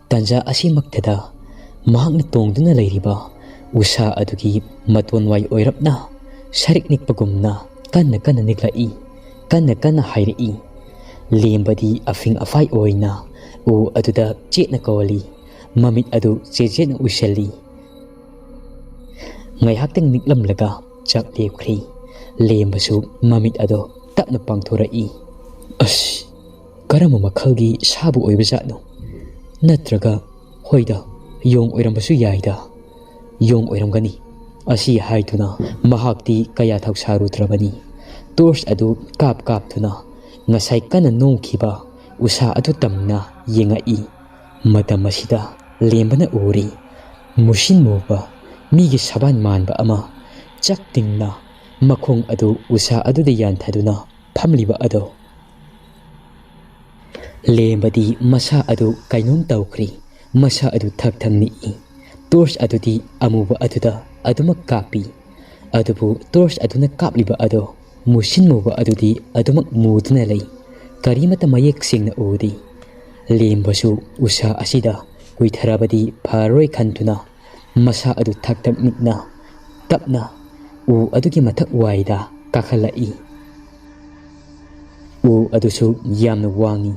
ꯇꯥꯟꯖꯥ ꯑꯁꯤꯃꯛꯇꯗ ꯃꯍꯥꯛꯅ ꯇꯣꯡꯗꯨꯅ ꯂꯩꯔꯤꯕ ꯎꯁꯥ ꯑꯗꯨꯒꯤ ꯃꯇꯣꯟꯋꯥꯏ ꯑꯣꯏꯔꯞꯅ ꯁꯔꯤꯛ ꯅꯤꯛꯄꯒꯨꯝꯅ ꯀꯟꯅ ꯀꯟꯅ ꯅꯤꯛꯂꯛꯏ, ꯀꯟꯅ ꯀꯟꯅ ꯍꯥꯏꯔꯛꯏ꯫ ꯂꯦꯝꯕꯗꯤ ꯑꯐꯤꯡ ꯑꯐꯥꯏ ꯑꯣꯏꯅ ꯎ ꯑꯗꯨꯗ ꯆꯦꯠꯅ ꯀꯧꯍꯜꯂꯤ, ꯃꯃꯤꯠ ꯑꯗꯨ ꯆꯦꯠ ꯆꯦꯠꯅ ꯎꯏꯁꯜꯂꯤ꯫ ꯉꯥꯏꯍꯥꯛꯇꯪ ꯅꯤꯛꯂꯝꯂꯒ ꯆꯥꯛ ꯂꯦꯞꯈ꯭ꯔꯦ꯫ ꯂꯦꯝꯕꯁꯨ ꯃꯃꯤꯠ ꯑꯗꯣ ꯇꯞꯅ ꯄꯥꯡꯊꯣꯔꯛꯏ꯫ ꯑꯁ, ꯀꯔꯝꯕ ꯃꯈꯜꯒꯤ ꯁꯥꯕꯨ ꯑꯣꯏꯕꯖꯥꯠꯅꯣ? ꯅꯠꯇ꯭ꯔꯒ, ꯍꯣꯏꯗ, ꯌꯣꯡ ꯑꯣꯏꯔꯝꯕꯁꯨ ꯌꯥꯏꯗ꯫ ꯌꯣꯡ ꯑꯣꯏꯔꯝꯒꯅꯤ꯫ ꯑꯁꯤ ꯍꯥꯏꯗꯨꯅ ꯃꯍꯥꯛꯇꯤ ꯀꯌꯥ ꯊꯧꯁꯥꯔꯨꯗ꯭ꯔꯕꯅꯤ꯫ ꯇꯣꯔꯆ ꯑꯗꯨ ꯀꯥꯞ ꯀꯥꯞꯇꯨꯅ ꯉꯁꯥꯏ ꯀꯟꯅ ꯅꯣꯡꯈꯤꯕ ꯎꯁꯥ ꯑꯗꯨ ꯇꯝꯅ ꯌꯦꯡꯉꯛꯏ꯫ ꯃꯇꯝ ꯑꯁꯤꯗ ꯂꯦꯝꯕꯅ ꯎꯔꯤ꯫ ꯃꯨꯁꯤꯟ ꯃꯨꯕ ꯃꯤꯒꯤ ꯁꯕꯥꯟ ꯃꯥꯟꯕ ꯑꯃ ꯆꯞ ꯇꯤꯡꯅ ꯃꯈꯣꯡ ꯑꯗꯨ ꯎꯁꯥ ꯑꯗꯨꯗ ꯌꯥꯟꯊꯗꯨꯅ ꯐꯝꯂꯤꯕ ꯑꯗꯣ꯫ ꯂꯦꯝꯕꯗꯤ ꯃꯁꯥ ꯑꯗꯨ ꯀꯩꯅꯣꯝ ꯇꯧꯈ꯭ꯔꯦ꯫ ꯃꯁꯥ ꯑꯗꯨ ꯊꯛ ꯊꯛ ꯅꯤꯛꯏ꯫ ꯇꯣꯔꯆ ꯑꯗꯨꯗꯤ ꯑꯃꯨꯕ ꯑꯗꯨꯗ ꯑꯗꯨꯃꯛ ꯀꯥꯞꯄꯤ꯫ ꯑꯗꯨꯕꯨ ꯇꯣꯔꯆ ꯑꯗꯨꯅ ꯀꯥꯞꯂꯤꯕ ꯑꯗꯣ ꯃꯨꯁꯤꯟ ꯃꯨꯕ ꯑꯗꯨꯗꯤ ꯑꯗꯨꯃꯛ ꯃꯨꯗꯨꯅ ꯂꯩ꯫ ꯀꯔꯤꯃꯠꯇ ꯃꯌꯦꯛ ꯁꯦꯡꯅ ꯎꯗꯦ꯫ ꯂꯦꯝꯕꯁꯨ ꯎꯁꯥ ꯑꯁꯤꯗ ꯀꯨꯏꯊꯔꯕꯗꯤ ꯐꯔꯔꯣꯏ ꯈꯟꯗꯨꯅ ꯃꯁꯥ ꯑꯗꯨ ꯊꯛ ꯊꯛ ꯅꯤꯛꯅ ꯇꯞꯅ ꯎ ꯑꯗꯨꯒꯤ ꯃꯊꯛ ꯋꯥꯏꯗ ꯀꯥꯈꯠꯂꯛꯏ꯫ ꯎ ꯑꯗꯨꯁꯨ ꯌꯥꯝꯅ ꯋꯥꯡꯏ꯫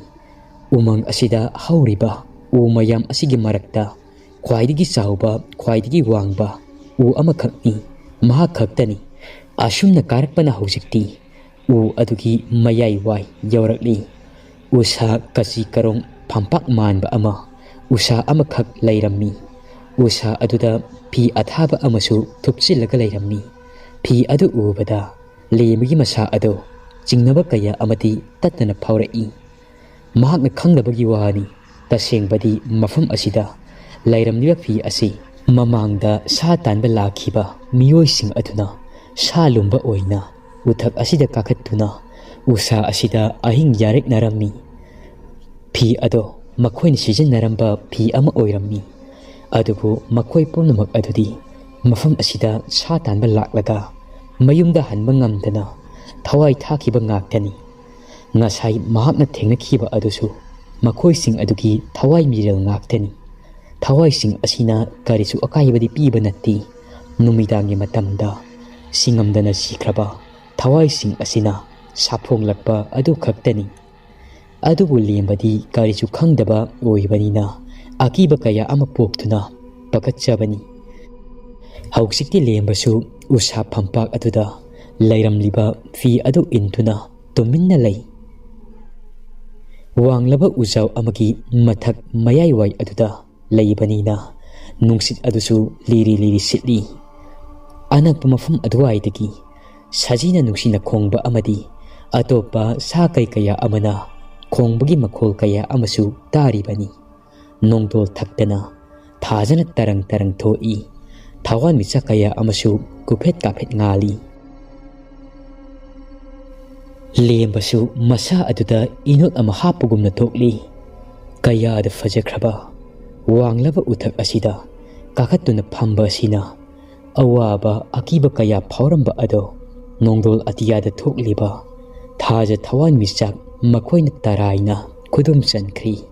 ꯎꯃꯪ ꯑꯁꯤꯗ ꯍꯧꯔꯤꯕ ꯎ ꯃꯌꯥꯝ ꯑꯁꯤꯒꯤ ꯃꯔꯛꯇ ꯈ꯭ꯋꯥꯏꯗꯒꯤ ꯆꯥꯎꯕ, ꯈ꯭ꯋꯥꯏꯗꯒꯤ ꯋꯥꯡꯕ ꯎ ꯑꯃꯈꯛꯅꯤ꯫ ꯃꯍꯥꯛ ꯈꯛꯇꯅꯤ꯫ ꯑꯁꯨꯝꯅ ꯀꯥꯔꯛꯄꯅ ꯍꯧꯖꯤꯛꯇꯤ ꯎ ꯑꯗꯨꯒꯤ ꯃꯌꯥꯏ ꯋꯥꯏ ꯌꯧꯔꯛꯂꯤ꯫ ꯎꯁꯥ ꯀꯆꯤ ꯀꯔꯣꯡ ꯐꯝꯄꯥꯛ ꯃꯥꯟꯕ ꯑꯃ, ꯎꯁꯥ ꯑꯃꯈꯛ ꯂꯩꯔꯝꯃꯤ꯫ ꯎꯁꯥ ꯑꯗꯨꯗ ꯐꯤ ꯑꯊꯥꯕ ꯑꯃꯁꯨ ꯊꯨꯞꯆꯤꯜꯂꯒ ꯂꯩꯔꯝꯃꯤ꯫ ꯐꯤ ꯑꯗꯨ ꯎꯕꯗ ꯂꯦꯝꯕꯒꯤ ꯃꯁꯥ ꯑꯗꯨ ꯆꯤꯡꯅꯕ ꯀꯌꯥ ꯑꯃꯗꯤ ꯇꯠꯇꯅ ꯐꯥꯎꯔꯛꯏ꯫ ꯃꯍꯥꯛꯅ ꯈꯪꯗꯕꯒꯤ ꯋꯥꯅꯤ, ꯇꯁꯦꯡꯕꯗꯤ ꯃꯐꯝ ꯑꯁꯤꯗ ꯂꯩꯔꯝꯂꯤꯕ ꯐꯤ ꯑꯁꯤ ꯃꯃꯥꯡꯗ ꯁꯥ ꯇꯥꯟꯕ ꯂꯥꯛꯈꯤꯕ ꯃꯤꯑꯣꯏꯁꯤꯡ ꯑꯗꯨꯅ ꯁꯥ ꯂꯨꯝꯕ ꯑꯣꯏꯅ ꯎꯊꯛ ꯑꯁꯤꯗ ꯀꯥꯈꯠꯇꯨꯅ ꯎꯁꯥ ꯑꯁꯤꯗ ꯑꯍꯤꯡ ꯌꯥꯔꯦꯛꯅꯔꯝꯃꯤ꯫ ꯐꯤ ꯑꯗꯣ ꯃꯈꯣꯏꯅ ꯁꯤꯖꯤꯟꯅꯔꯝꯕ ꯐꯤ ꯑꯃ ꯑꯣꯏꯔꯝꯃꯤ꯫ ꯑꯗꯨꯕꯨ ꯃꯈꯣꯏ ꯄꯨꯝꯅꯃꯛ ꯑꯗꯨꯗꯤ ꯃꯐꯝ ꯑꯁꯤꯗ ꯁꯥ ꯇꯥꯟꯕ ꯂꯥꯛꯂꯒ ꯃꯌꯨꯝꯗ ꯍꯟꯕ ꯉꯝꯗꯅ ꯊꯋꯥꯏ ꯊꯥꯈꯤꯕ ꯉꯥꯛꯇꯅꯤ꯫ ꯉꯁꯥꯏ ꯃꯍꯥꯛꯅ ꯊꯦꯡꯅꯈꯤꯕ ꯑꯗꯨꯁꯨ ꯃꯈꯣꯏꯁꯤꯡ ꯑꯗꯨꯒꯤ ꯊꯋꯥꯏ ꯃꯤꯔꯦꯜ ꯉꯥꯛꯇꯅꯤ꯫ ꯊꯋꯥꯏꯁꯤꯡ ꯑꯁꯤꯅ ꯀꯔꯤꯁꯨ ꯑꯀꯥꯏꯕꯗꯤ ꯄꯤꯕ ꯅꯠꯇꯦ꯫ ꯅꯨꯃꯤꯗꯥꯡꯒꯤ ꯃꯇꯝꯗ ꯁꯤꯉꯝꯗꯅ ꯁꯤꯈ꯭ꯔꯕ ꯊꯋꯥꯏꯁꯤꯡ ꯑꯁꯤꯅ ꯁꯥꯐꯣꯡꯂꯛꯄ ꯑꯗꯨ ꯈꯛꯇꯅꯤ꯫ ꯑꯗꯨꯕꯨ ꯂꯦꯝꯕꯗꯤ ꯀꯔꯤꯁꯨ ꯈꯪꯗꯕ ꯑꯣꯏꯕꯅꯤꯅ ꯑꯀꯤꯕ ꯀꯌꯥ ꯑꯃ ꯄꯣꯛꯇꯨꯅ ꯄꯥꯈꯠꯆꯕꯅꯤ꯫ ꯍꯧꯖꯤꯛꯇꯤ ꯂꯦꯝꯕꯁꯨ ꯎꯁꯥ ꯐꯝꯄꯥꯛ ꯑꯗꯨꯗ ꯂꯩꯔꯝꯂꯤꯕ ꯐꯤ ꯑꯗꯨ ꯏꯟꯗꯨꯅ ꯇꯨꯃꯤꯟꯅ ꯂꯩ꯫ ꯋꯥꯡꯂꯕ ꯎꯖꯥꯎ ꯑꯃꯒꯤ ꯃꯊꯛ ꯃꯌꯥꯏꯋꯥꯏ ꯑꯗꯨꯗ ꯂꯩꯕꯅꯤꯅ ꯅꯨꯡꯁꯤꯠ ꯑꯗꯨꯁꯨ ꯂꯤꯔꯤ ꯂꯤꯔꯤ ꯁꯤꯠꯂꯤ꯫ ꯑꯅꯛꯄ ꯃꯐꯝ ꯑꯗꯨꯋꯥꯏꯗꯒꯤ ꯁꯖꯤꯅ ꯅꯨꯡꯁꯤꯅ ꯈꯣꯡꯕ ꯑꯃꯗꯤ ꯑꯇꯣꯞꯄ ꯁꯥ ꯀꯩ ꯀꯌꯥ ꯑꯃꯅ ꯈꯣꯡꯕꯒꯤ ꯃꯈꯣꯜ ꯀꯌꯥ ꯑꯃꯁꯨ ꯇꯥꯔꯤꯕꯅꯤ꯫ ꯅꯣꯡꯗꯣꯜ ꯊꯛꯇꯅ ꯊꯥꯖꯅ ꯇꯔꯪ ꯇꯔꯪ ꯊꯣꯛꯏ꯫ ꯊꯋꯥꯟꯃꯤꯆꯥꯛ ꯀꯌꯥ ꯑꯃꯁꯨ ꯀꯨꯐꯦꯠ ꯀꯥꯐꯦꯠ ꯉꯥꯜꯂꯤ꯫ ꯂꯦꯝꯕꯁꯨ ꯃꯁꯥ ꯑꯗꯨꯗ ꯏꯅꯣꯠ ꯑꯃ ꯍꯥꯞꯄꯒꯨꯝꯅ ꯊꯣꯛꯂꯤ꯫ ꯀꯌꯥꯗ ꯐꯖꯈ꯭ꯔꯕ ꯋꯥꯡꯂꯕ ꯎꯊꯛ ꯑꯁꯤꯗ ꯀꯥꯈꯠꯇꯨꯅ ꯐꯝꯕ ꯑꯁꯤꯅ ꯑꯋꯥꯕ ꯑꯀꯤꯕ ꯀꯌꯥ ꯐꯥꯎꯔꯝꯕ ꯑꯗꯣ ꯅꯣꯡꯗꯣꯜ ꯑꯇꯤꯌꯥꯗ ꯊꯣꯛꯂꯤꯕ ꯊꯥꯖ ꯊꯋꯥꯟꯃꯤꯆꯥꯛ ꯃꯈꯣꯏꯅ ꯇꯔꯥꯏꯅ ꯈꯨꯗꯨꯝ ꯆꯟꯈ꯭ꯔꯤ꯫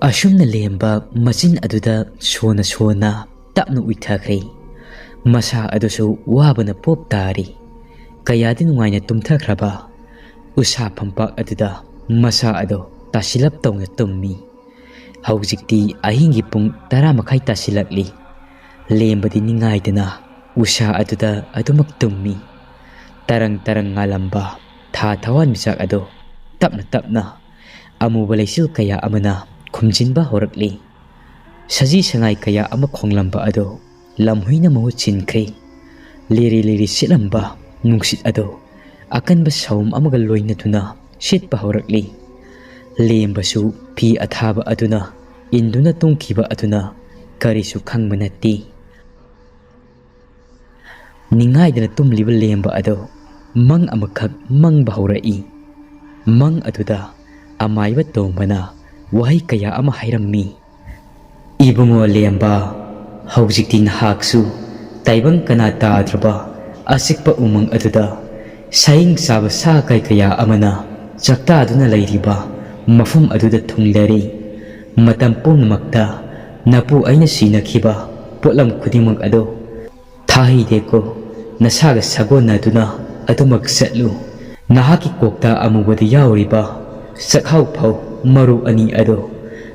ꯑꯁꯨꯝꯅ ꯂꯦꯝꯕ ꯃꯆꯤꯟ ꯑꯗꯨꯗ ꯁꯣꯟꯅ ꯁꯣꯟꯅ ꯇꯞꯅ ꯎꯏꯊꯈ꯭ꯔꯦ꯫ ꯃꯁꯥ ꯑꯗꯨꯁꯨ ꯋꯥꯕꯅ ꯄꯣꯞ ꯇꯥꯔꯤ꯫ ꯀꯌꯥꯗꯤ ꯅꯨꯡꯉꯥꯏꯅ ꯇꯨꯝꯊꯈ꯭ꯔꯕ ꯎꯁꯥ ꯐꯝꯄꯥꯛ ꯑꯗꯨꯗ ꯃꯁꯥ ꯑꯗꯨ ꯇꯥꯁꯤꯜꯂꯞ ꯇꯧꯅ ꯇꯨꯝꯃꯤ꯫ ꯍꯧꯖꯤꯛꯇꯤ ꯑꯍꯤꯡꯒꯤ ꯄꯨꯡ ꯇꯔꯥ ꯃꯈꯥꯏ ꯇꯥꯁꯤꯜꯂꯛꯂꯤ꯫ ꯂꯦꯝꯕꯗꯤ ꯅꯤꯡꯉꯥꯏꯗꯅ ꯎꯁꯥ ꯑꯗꯨꯗ ꯑꯗꯨꯃꯛ ꯇꯨꯝꯃꯤ꯫ ꯇꯔꯪ ꯇꯔꯪ ꯉꯥꯜꯂꯝꯕ ꯊꯥ ꯊꯋꯥꯟꯃꯤꯆꯥꯛ ꯑꯗꯨ ꯇꯞꯅ ꯇꯞꯅ ꯑꯃꯨꯕ ꯂꯩꯆꯤꯜ ꯀꯌꯥ ꯑꯃꯅ ꯈꯨꯝꯖꯤꯟꯕ ꯍꯧꯔꯛꯂꯤ꯫ ꯁꯖꯤ ꯁꯉꯥꯏ ꯀꯌꯥ ꯑꯃ ꯈꯣꯡꯂꯝꯕ ꯑꯗꯨ ꯂꯝꯍꯨꯏꯅ ꯃꯍꯨꯠ ꯁꯤꯟꯈ꯭ꯔꯦ꯫ ꯂꯤꯔꯤ ꯂꯤꯔꯤ ꯁꯤꯠꯂꯝꯕ ꯅꯨꯡꯁꯤꯠ ꯑꯗꯨ ꯑꯀꯟꯕ ꯁꯥꯎꯝ ꯑꯃꯒ ꯂꯣꯏꯅꯗꯨꯅ ꯁꯤꯠꯄ ꯍꯧꯔꯛꯂꯤ꯫ ꯂꯦꯝꯕꯁꯨ ꯐꯤ ꯑꯊꯥꯕ ꯑꯗꯨꯅ ꯏꯟꯗꯨꯅ ꯇꯨꯝꯈꯤꯕ ꯑꯗꯨꯅ ꯀꯔꯤꯁꯨ ꯈꯪꯕ ꯅꯠꯇꯦ꯫ ꯅꯤꯡꯉꯥꯏꯗꯅ ꯇꯨꯝꯂꯤꯕ ꯂꯦꯝꯕ ꯑꯗꯣ ꯃꯪ ꯑꯃꯈꯛ ꯃꯪꯕ ꯍꯧꯔꯛꯏ꯫ ꯃꯪ ꯑꯗꯨꯗ ꯑꯃꯥꯏꯕ ꯇꯣꯝꯕꯅ ꯋꯥꯍꯩ ꯀꯌꯥ ꯑꯃ ꯍꯥꯏꯔꯝꯃꯤ꯫ "ꯏꯕꯨꯡꯉꯣ ꯂꯦꯝꯕ, ꯍꯧꯖꯤꯛꯇꯤ ꯅꯍꯥꯛꯁꯨ ꯇꯥꯏꯕꯪ ꯀꯅꯥ ꯇꯥꯗ꯭ꯔꯕ ꯑꯆꯤꯛꯄ ꯎꯃꯪ ꯑꯗꯨꯗ ꯁꯥꯍꯤꯡ ꯆꯥꯕ ꯁꯥ ꯀꯩ ꯀꯌꯥ ꯑꯃꯅ ꯆꯥꯛꯇꯥꯗꯨꯅ ꯂꯩꯔꯤꯕ ꯃꯐꯝ ꯑꯗꯨꯗ ꯊꯨꯡꯂꯔꯤ꯫ ꯃꯇꯝ ꯄꯨꯝꯅꯃꯛꯇ ꯅꯄꯨ ꯑꯩꯅ ꯁꯤꯟꯅꯈꯤꯕ ꯄꯣꯠꯂꯝ ꯈꯨꯗꯤꯡꯃꯛ ꯑꯗꯨ ꯊꯥꯍꯩꯗꯦꯀꯣ, ꯅꯁꯥꯒ ꯁꯥꯒꯣꯟꯅꯗꯨꯅ ꯑꯗꯨꯃꯛ ꯆꯠꯂꯨ꯫ ꯅꯍꯥꯛꯀꯤ ꯀꯣꯛꯇ ꯑꯃꯨꯕꯗ ꯌꯥꯎꯔꯤꯕ ꯆꯥꯛꯍꯥꯎ ꯐꯧ ꯃꯔꯨ ꯑꯅꯤ ꯑꯗꯣ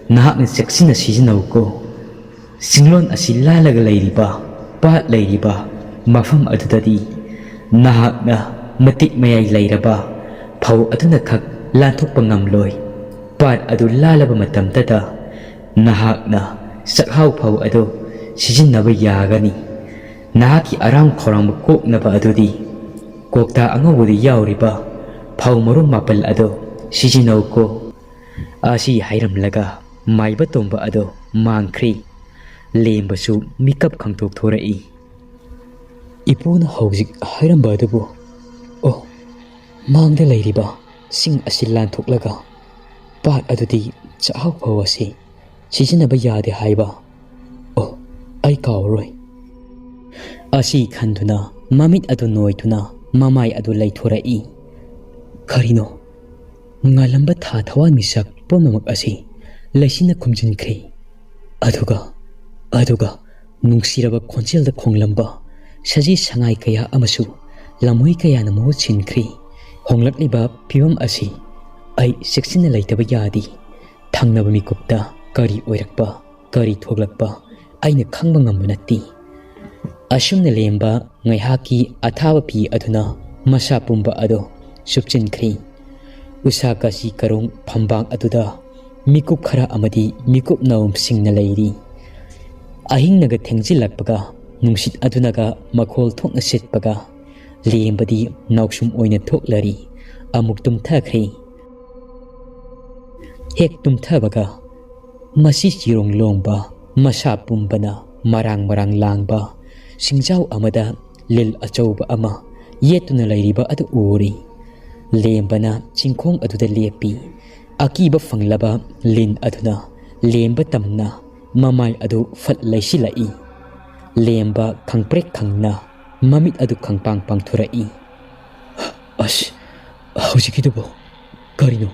ꯅꯍꯥꯛꯅ ꯆꯦꯛꯁꯤꯟꯅ ꯁꯤꯖꯤꯟꯅꯧꯀꯣ꯫ ꯆꯤꯡꯂꯣꯟ ꯑꯁꯤ ꯂꯥꯜꯂꯒ ꯂꯩꯔꯤꯕ ꯄꯥꯠ ꯂꯩꯔꯤꯕ ꯃꯐꯝ ꯑꯗꯨꯗꯗꯤ ꯅꯍꯥꯛꯅ ꯃꯇꯤꯛ ꯃꯌꯥꯏ ꯂꯩꯔꯕ ꯐꯧ ꯑꯗꯨꯅ ꯈꯛ ꯂꯥꯟꯊꯣꯛꯄ ꯉꯝꯂꯣꯏ꯫ ꯄꯥꯠ ꯑꯗꯨ ꯂꯥꯜꯂꯕ ꯃꯇꯝꯗꯗ ꯅꯍꯥꯛꯅ ꯆꯥꯛꯍꯥꯎ ꯐꯧ ꯑꯗꯨ ꯁꯤꯖꯤꯟꯅꯕ ꯌꯥꯒꯅꯤ꯫ ꯅꯍꯥꯛꯀꯤ ꯑꯔꯥꯝ ꯈꯧꯔꯥꯡꯕ ꯀꯣꯛꯅꯕ ꯑꯗꯨꯗꯤ ꯀꯣꯛꯇꯥ ꯑꯉꯧꯕꯗ ꯌꯥꯎꯔꯤꯕ ꯐꯧ ꯃꯔꯨꯝ ꯃꯥꯄꯜ ꯑꯗꯨ ꯁꯤꯖꯤꯟꯅꯧꯀꯣ"꯫ ꯑꯁꯤ ꯍꯥꯏꯔꯝꯂꯒ ꯃꯥꯏꯕ ꯇꯣꯝꯕ ꯑꯗꯨ ꯃꯥꯡꯈ꯭ꯔꯦ꯫ ꯂꯦꯝꯕꯁꯨ ꯃꯤꯀꯞ ꯈꯪꯊꯣꯛꯊꯣꯔꯛꯏ꯫ "ꯏꯄꯨꯅ ꯍꯧꯖꯤꯛ ꯍꯥꯏꯔꯝꯕ ꯑꯗꯨꯕꯨ, ꯑꯣ, ꯃꯥꯡꯗ ꯂꯩꯔꯤꯕ ꯆꯤꯡ ꯑꯁꯤ ꯂꯥꯟꯊꯣꯛꯂꯒ ꯄꯥꯠ ꯑꯗꯨꯗꯤ ꯆꯥꯛꯍꯥꯎ ꯐꯧ ꯑꯁꯤ ꯁꯤꯖꯤꯟꯅꯕ ꯌꯥꯗꯦ ꯍꯥꯏꯕ꯫ ꯑꯣ, ꯑꯩ ꯀꯥꯎꯔꯔꯣꯏ"꯫ ꯑꯁꯤ ꯈꯟꯗꯨꯅ ꯃꯃꯤꯠ ꯑꯗꯨ ꯅꯣꯏꯗꯨꯅ ꯃꯃꯥꯏ ꯑꯗꯨ ꯂꯩꯊꯣꯔꯛꯏ꯫ ꯀꯔꯤꯅꯣ? ꯉꯥꯜꯂꯝꯕ ꯊꯥ ꯊꯋꯥꯟꯃꯤꯆꯥꯛ ꯄꯨꯝꯅꯃꯛ ꯑꯁꯤ ꯂꯩꯆꯤꯟꯅ ꯈꯨꯝꯖꯤꯟꯈ꯭ꯔꯦ꯫ ꯑꯗꯨꯒ, ꯑꯗꯨꯒ ꯅꯨꯡꯁꯤꯔꯕ ꯈꯣꯟꯖꯦꯜꯗ ꯈꯣꯡꯂꯝꯕ ꯁꯖꯤ ꯁꯉꯥꯏ ꯀꯌꯥ ꯑꯃꯁꯨ ꯂꯝꯍꯨꯏ ꯀꯌꯥꯅ ꯃꯍꯨꯠ ꯁꯤꯟꯈ꯭ꯔꯦ꯫ ꯍꯣꯡꯂꯛꯂꯤꯕ ꯐꯤꯕꯝ ꯑꯁꯤ ꯑꯩ ꯆꯦꯛꯁꯤꯟꯅ ꯂꯩꯇꯕ ꯌꯥꯗꯦ꯫ ꯊꯪꯅꯕ ꯃꯤꯀꯨꯞꯇ ꯀꯔꯤ ꯑꯣꯏꯔꯛꯄ, ꯀꯔꯤ ꯊꯣꯛꯂꯛꯄ ꯑꯩꯅ ꯈꯪꯕ ꯉꯝꯕ ꯅꯠꯇꯦ꯫ ꯑꯁꯨꯝꯅ ꯂꯦꯝꯕ ꯉꯥꯏꯍꯥꯛꯀꯤ ꯑꯊꯥꯕ ꯐꯤ ꯑꯗꯨꯅ ꯃꯁꯥ ꯄꯨꯝꯕ ꯑꯗꯨ ꯆꯨꯞꯁꯤꯟꯈ꯭ꯔꯦ꯫ ꯎꯁꯥ ꯀꯥꯆꯤ ꯀꯔꯣꯡ ꯐꯝꯕꯥꯛ ꯑꯗꯨꯗ ꯃꯤꯀꯨꯞ ꯈꯔ ꯑꯃꯗꯤ ꯃꯤꯀꯨꯞ ꯅꯥꯎꯝꯁꯤꯡꯅ ꯂꯩꯔꯤ꯫ ꯑꯍꯤꯡꯅꯒ ꯊꯦꯡꯖꯤꯜꯂꯛꯄꯒ ꯅꯨꯡꯁꯤꯠ ꯑꯗꯨꯅꯒ ꯃꯈꯣꯜ ꯊꯣꯛꯅ ꯁꯤꯠꯄꯒ ꯂꯦꯝꯕꯗꯤ ꯅꯥꯎꯁꯨꯝ ꯑꯣꯏꯅ ꯊꯣꯛꯂꯔꯤ꯫ ꯑꯃꯨꯛ ꯇꯨꯝꯊꯈ꯭ꯔꯦ꯫ ꯍꯦꯛ ꯇꯨꯝꯊꯕꯒ ꯃꯁꯤ ꯆꯤꯔꯣꯡ ꯂꯣꯡꯕ, ꯃꯁꯥ ꯄꯨꯝꯕꯅ ꯃꯔꯥꯡ ꯃꯔꯥꯡ ꯂꯥꯡꯕ ꯁꯤꯡꯖꯥꯎ ꯑꯃꯗ ꯂꯤꯟ ꯑꯆꯧꯕ ꯑꯃ ꯌꯦꯠꯇꯨꯅ ꯂꯩꯔꯤꯕ ꯑꯗꯨ ꯎꯔꯤ꯫ ꯂꯦꯝꯕꯅ ꯆꯤꯡꯈꯣꯡ ꯑꯗꯨꯗ ꯂꯦꯞꯄꯤ꯫ ꯑꯀꯤꯕ ꯐꯪꯂꯕ ꯂꯤꯟ ꯑꯗꯨꯅ ꯂꯦꯝꯕ ꯇꯝꯅ ꯃꯃꯥꯏ ꯑꯗꯨ ꯐꯠ ꯂꯩꯁꯤꯜꯂꯛꯏ꯫ ꯂꯦꯝꯕ ꯈꯪꯄ꯭ꯔꯦꯛ ꯈꯪꯅ ꯃꯃꯤꯠ ꯑꯗꯨ ꯈꯪꯄꯥꯡ ꯄꯥꯡꯊꯣꯔꯛꯏ꯫ "ꯑꯁ, ꯍꯧꯖꯤꯛꯀꯤꯗꯨꯕꯨ ꯀꯔꯤꯅꯣ?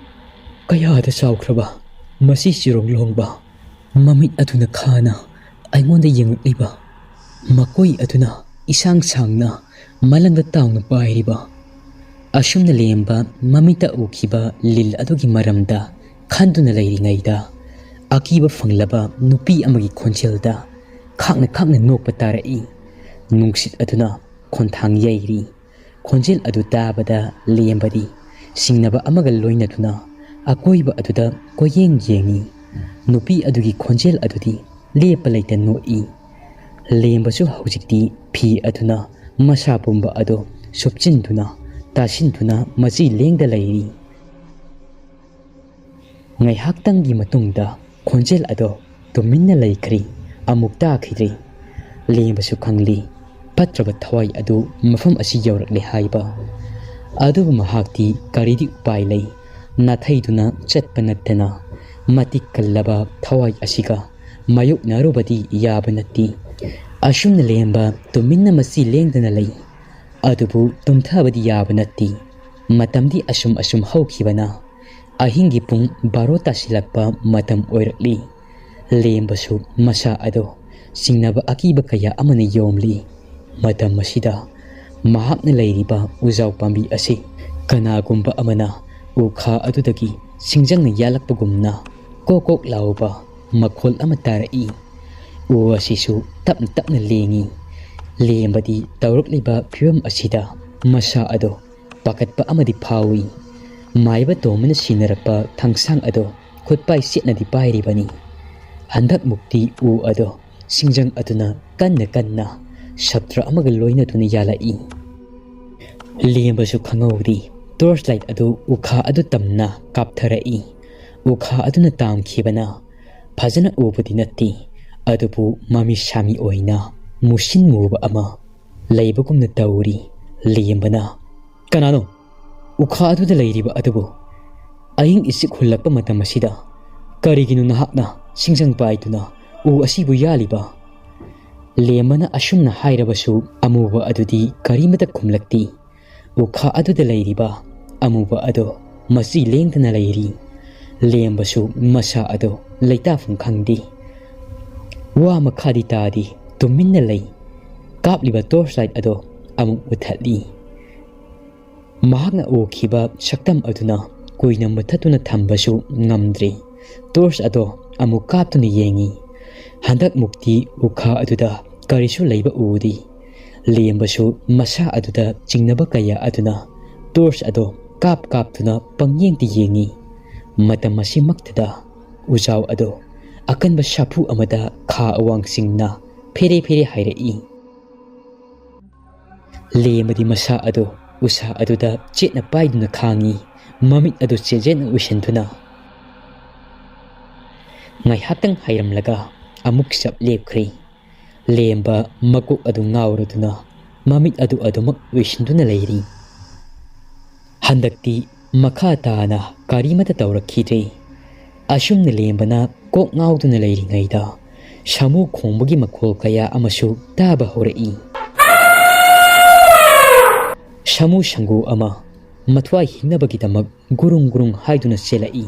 ꯀꯌꯥꯗ ꯆꯥꯎꯈ꯭ꯔꯕ ꯃꯁꯤ ꯆꯤꯔꯣꯡ ꯂꯣꯡꯕ ꯃꯃꯤꯠ ꯑꯗꯨꯅ ꯈꯥꯅ ꯑꯩꯉꯣꯟꯗ ꯌꯦꯡꯂꯛꯂꯤꯕ ꯃꯀꯣꯏ ꯑꯗꯨꯅ ꯏꯁꯥꯡ ꯁꯥꯡꯅ ꯃꯂꯪꯗ ꯇꯥꯎꯅ ꯄꯥꯏꯔꯤꯕ?" ꯑꯁꯨꯝꯅ ꯂꯦꯝꯕ ꯃꯃꯤꯠꯇ ꯎꯈꯤꯕ ꯂꯤꯟ ꯑꯗꯨꯒꯤ ꯃꯔꯝꯗ ꯈꯟꯗꯨꯅ ꯂꯩꯔꯤꯉꯩꯗ, ꯑꯀꯤꯕ ꯐꯪꯂꯕ ꯅꯨꯄꯤ ꯑꯃꯒꯤ ꯈꯣꯟꯖꯦꯜꯗ ꯈꯥꯛꯅ ꯈꯥꯛꯅ ꯅꯣꯛꯄ ꯇꯥꯔꯛꯏ꯫ ꯅꯨꯡꯁꯤꯠ ꯑꯗꯨꯅ ꯈꯣꯟꯊꯥꯡ ꯌꯩꯔꯤ꯫ ꯈꯣꯟꯖꯦꯜ ꯑꯗꯨ ꯇꯥꯕꯗ ꯂꯦꯝꯕꯗꯤ ꯆꯤꯡꯅꯕ ꯑꯃꯒ ꯂꯣꯏꯅꯗꯨꯅ ꯑꯀꯣꯏꯕ ꯑꯗꯨꯗ ꯀꯣꯏꯌꯦꯡ ꯌꯦꯡꯏ꯫ ꯅꯨꯄꯤ ꯑꯗꯨꯒꯤ ꯈꯣꯟꯖꯦꯜ ꯑꯗꯨꯗꯤ ꯂꯦꯞꯄ ꯂꯩꯇ ꯅꯣꯛꯏ꯫ ꯂꯦꯝꯕꯁꯨ ꯍꯧꯖꯤꯛꯇꯤ ꯐꯤ ꯑꯗꯨꯅ ꯃꯁꯥ ꯄꯨꯝꯕ ꯑꯗꯨ ꯁꯨꯞꯆꯤꯟꯗꯨꯅ, ꯇꯥꯁꯤꯟꯗꯨꯅ ꯃꯆꯤ ꯂꯦꯡꯗ ꯂꯩꯔꯤ꯫ ꯉꯥꯏꯍꯥꯛꯇꯪꯒꯤ ꯃꯇꯨꯡꯗ ꯈꯣꯟꯖꯦꯜ ꯑꯗꯣ ꯇꯨꯃꯤꯟꯅ ꯂꯩꯈ꯭ꯔꯤ꯫ ꯑꯃꯨꯛ ꯇꯥꯈꯤꯗ꯭ꯔꯤ꯫ ꯂꯦꯝꯕꯁꯨ ꯈꯪꯂꯤ, ꯐꯠꯇ꯭ꯔꯕ ꯊꯋꯥꯏ ꯑꯗꯨ ꯃꯐꯝ ꯑꯁꯤ ꯌꯧꯔꯛꯂꯦ ꯍꯥꯏꯕ꯫ ꯑꯗꯨꯕꯨ ꯃꯍꯥꯛꯇꯤ ꯀꯔꯤꯗꯤ ꯎꯄꯥꯏ ꯂꯩ? ꯅꯥꯊꯩꯗꯨꯅ ꯆꯠꯄ ꯅꯠꯇꯅ ꯃꯇꯤꯛ ꯀꯜꯂꯕ ꯊꯋꯥꯏ ꯑꯁꯤꯒ ꯃꯥꯌꯣꯛꯅꯔꯨꯕꯗꯤ ꯌꯥꯕ ꯅꯠꯇꯦ꯫ ꯑꯁꯨꯝꯅ ꯂꯦꯝꯕ ꯇꯨꯃꯤꯟꯅ ꯃꯆꯤ ꯂꯦꯡꯗꯅ ꯂꯩ꯫ ꯑꯗꯨꯕꯨ ꯇꯨꯝꯊꯕꯗꯤ ꯌꯥꯕ ꯅꯠꯇꯦ꯫ ꯃꯇꯝꯗꯤ ꯑꯁꯨꯝ ꯑꯁꯨꯝ ꯍꯧꯈꯤꯕꯅ ꯑꯍꯤꯡꯒꯤ ꯄꯨꯡ ꯕꯥꯔꯣ ꯇꯥꯁꯤꯜꯂꯛꯄ ꯃꯇꯝ ꯑꯣꯏꯔꯛꯂꯤ꯫ ꯂꯦꯝꯕꯁꯨ ꯃꯁꯥ ꯑꯗꯣ ꯆꯤꯡꯅꯕ ꯑꯀꯤꯕ ꯀꯌꯥ ꯑꯃꯅ ꯌꯣꯝꯂꯤ꯫ ꯃꯇꯝ ꯑꯁꯤꯗ ꯃꯍꯥꯛꯅ ꯂꯩꯔꯤꯕ ꯎꯖꯥꯎ ꯄꯥꯝꯕꯤ ꯑꯁꯤ ꯀꯅꯥꯒꯨꯝꯕ ꯑꯃꯅ ꯎꯈꯥ ꯑꯗꯨꯗꯒꯤ ꯁꯤꯡꯖꯪꯅ ꯌꯥꯜꯂꯛꯄꯒꯨꯝꯅ ꯀꯣꯛ ꯀꯣꯛ ꯂꯥꯎꯕ ꯃꯈꯣꯜ ꯑꯃ ꯇꯥꯔꯛꯏ꯫ ꯎ ꯑꯁꯤꯁꯨ ꯇꯞꯅ ꯇꯞꯅ ꯂꯦꯡꯏ꯫ ꯂꯦꯝꯕꯗꯤ ꯇꯧꯔꯛꯂꯤꯕ ꯐꯤꯕꯝ ꯑꯁꯤꯗ ꯃꯁꯥ ꯑꯗꯣ ꯄꯥꯈꯠꯄ ꯑꯃꯗꯤ ꯐꯥꯎꯏ꯫ ꯃꯥꯏꯕ ꯇꯣꯝꯕꯅ ꯁꯤꯟꯅꯔꯛꯄ ꯊꯥꯡꯁꯥꯡ ꯑꯗꯣ ꯈꯨꯠꯄꯥꯏ ꯁꯦꯠꯅꯗꯤ ꯄꯥꯏꯔꯤꯕꯅꯤ꯫ ꯍꯟꯗꯛꯃꯨꯛꯇꯤ ꯎ ꯑꯗꯣ ꯁꯤꯡꯖꯪ ꯑꯗꯨꯅ ꯀꯟꯅ ꯀꯟꯅ ꯁꯞꯇ꯭ꯔ ꯑꯃꯒ ꯂꯣꯏꯅꯗꯨꯅ ꯌꯥꯜꯂꯛꯏ꯫ ꯂꯦꯝꯕꯁꯨ ꯈꯪꯍꯧꯗꯦ꯫ ꯇꯣꯔꯆ ꯂꯥꯏꯠ ꯑꯗꯨ ꯎꯈꯥ ꯑꯗꯨ ꯇꯝꯅ ꯀꯥꯞꯊꯔꯛꯏ꯫ ꯎꯈꯥ ꯑꯗꯨꯅ ꯇꯥꯝꯈꯤꯕꯅ ꯐꯖꯅ ꯎꯕꯗꯤ ꯅꯠꯇꯦ, ꯑꯗꯨꯕꯨ ꯃꯃꯤ ꯁꯥꯃꯤ ꯑꯣꯏꯅ ꯃꯨꯁꯤꯟ ꯃꯨꯕ ꯑꯃ꯫ ꯂꯩꯕꯒꯨꯝꯅ ꯇꯧꯔꯤ꯫ ꯂꯦꯝꯕꯅ, "ꯀꯅꯥꯅꯣ ꯎꯈꯥ ꯑꯗꯨꯗ ꯂꯩꯔꯤꯕ ꯑꯗꯨꯕꯨ? ꯑꯍꯤꯡ ꯏꯆꯤꯛ ꯍꯨꯜꯂꯛꯄ ꯃꯇꯝ ꯑꯁꯤꯗ ꯀꯔꯤꯒꯤꯅꯣ ꯅꯍꯥꯛꯅ ꯁꯤꯡꯖꯪ ꯄꯥꯏꯗꯨꯅ ꯎ ꯑꯁꯤꯕꯨ ꯌꯥꯜꯂꯤꯕ?" ꯂꯦꯝꯕꯅ ꯑꯁꯨꯝꯅ ꯍꯥꯏꯔꯕꯁꯨ ꯑꯃꯨꯕ ꯑꯗꯨꯗꯤ ꯀꯔꯤꯃꯇ ꯈꯨꯝꯂꯛꯇꯦ꯫ ꯎꯈꯥ ꯑꯗꯨꯗ ꯂꯩꯔꯤꯕ ꯑꯃꯨꯕ ꯑꯗꯣ ꯃꯆꯤ ꯂꯦꯡꯗꯅ ꯂꯩꯔꯤ꯫ ꯂꯦꯝꯕꯁꯨ ꯃꯁꯥ ꯑꯗꯣ ꯂꯩꯇꯥꯐꯝ ꯈꯪꯗꯦ꯫ ꯋꯥ ꯃꯈꯥꯗꯤ ꯇꯥꯗꯦ, ꯇꯨꯃꯤꯟꯅ ꯂꯩ꯫ ꯀꯥꯞꯂꯤꯕ ꯇꯣꯔꯆ ꯂꯥꯏꯠ ꯑꯗꯣ ꯑꯃꯨꯛ ꯃꯨꯊꯠꯂꯤ꯫ ꯃꯍꯥꯛꯅ ꯎꯈꯤꯕ ꯁꯛꯇꯝ ꯑꯗꯨꯅ ꯀꯨꯏꯅ ꯃꯨꯊꯠꯇꯨꯅ ꯊꯝꯕꯁꯨ ꯉꯝꯗ꯭ꯔꯦ꯫ ꯇꯣꯔꯆ ꯑꯗꯣ ꯑꯃꯨꯛ ꯀꯥꯞꯇꯨꯅ ꯌꯦꯡꯉꯤ꯫ ꯍꯟꯗꯛꯃꯨꯛꯇꯤ ꯎꯈꯥ ꯑꯗꯨꯗ ꯀꯔꯤꯁꯨ ꯂꯩꯕ ꯎꯗꯦ꯫ ꯂꯦꯝꯕꯁꯨ ꯃꯁꯥ ꯑꯗꯨꯗ ꯆꯤꯡꯅꯕ ꯀꯌꯥ ꯑꯗꯨꯅ ꯇꯣꯔꯆ ꯑꯗꯣ ꯀꯥꯞ ꯀꯥꯞꯇꯨꯅ ꯄꯪꯌꯦꯡꯇ ꯌꯦꯡꯉꯤ꯫ ꯃꯇꯝ ꯑꯁꯤꯃꯛꯇꯗ ꯎꯖꯥꯎ ꯑꯗꯣ ꯑꯀꯟꯕ ꯁꯥꯐꯨ ꯑꯃꯗ ꯈꯥ ꯑꯋꯥꯡ ꯆꯤꯡꯅ ꯐꯦꯔꯦ ꯐꯦꯔꯦ ꯍꯥꯏꯔꯛꯏ꯫ ꯂꯦꯝꯕꯗꯤ ꯃꯁꯥ ꯑꯗꯨ ꯎꯁꯥ ꯑꯗꯨꯗ ꯆꯦꯠꯅ ꯄꯥꯏꯗꯨꯅ ꯈꯥꯡꯉꯤ꯫ ꯃꯃꯤꯠ ꯑꯗꯨ ꯆꯦꯠꯖꯦꯠꯅ ꯎꯏꯁꯤꯟꯗꯨꯅ ꯉꯥꯏꯍꯥꯛꯇꯪ ꯍꯥꯏꯔꯝꯂꯒ ꯑꯃꯨꯛ ꯆꯞ ꯂꯦꯞꯈ꯭ꯔꯦ꯫ ꯂꯦꯝꯕ ꯃꯀꯣꯛ ꯑꯗꯨ ꯉꯥꯎꯔꯗꯨꯅ ꯃꯃꯤꯠ ꯑꯗꯨ ꯑꯗꯨꯃꯛ ꯎꯏꯁꯤꯟꯗꯨꯅ ꯂꯩꯔꯤ꯫ ꯍꯟꯗꯛꯇꯤ ꯃꯈꯥ ꯇꯥꯅ ꯀꯔꯤꯃꯠꯇ ꯇꯧꯔꯛꯈꯤꯗ꯭ꯔꯦ꯫ ꯑꯁꯨꯝꯅ ꯂꯦꯝꯕꯅ ꯀꯣꯛ ꯉꯥꯎꯗꯨꯅ ꯂꯩꯔꯤꯉꯩꯗ ꯁꯥꯃꯨ ꯈꯣꯡꯕꯒꯤ ꯃꯈꯣꯜ ꯀꯌꯥ ꯑꯃꯁꯨ ꯇꯥꯕ ꯍꯧꯔꯛꯏ꯫ ꯁꯥꯃꯨ ꯁꯪꯒꯨ ꯑꯃ ꯃꯊ꯭ꯋꯥꯏ ꯍꯤꯡꯅꯕꯒꯤꯗꯃꯛ ꯒꯨꯔꯨꯡ ꯒꯨꯔꯨꯡ ꯍꯥꯏꯗꯨꯅ ꯆꯦꯜꯂꯛꯏ꯫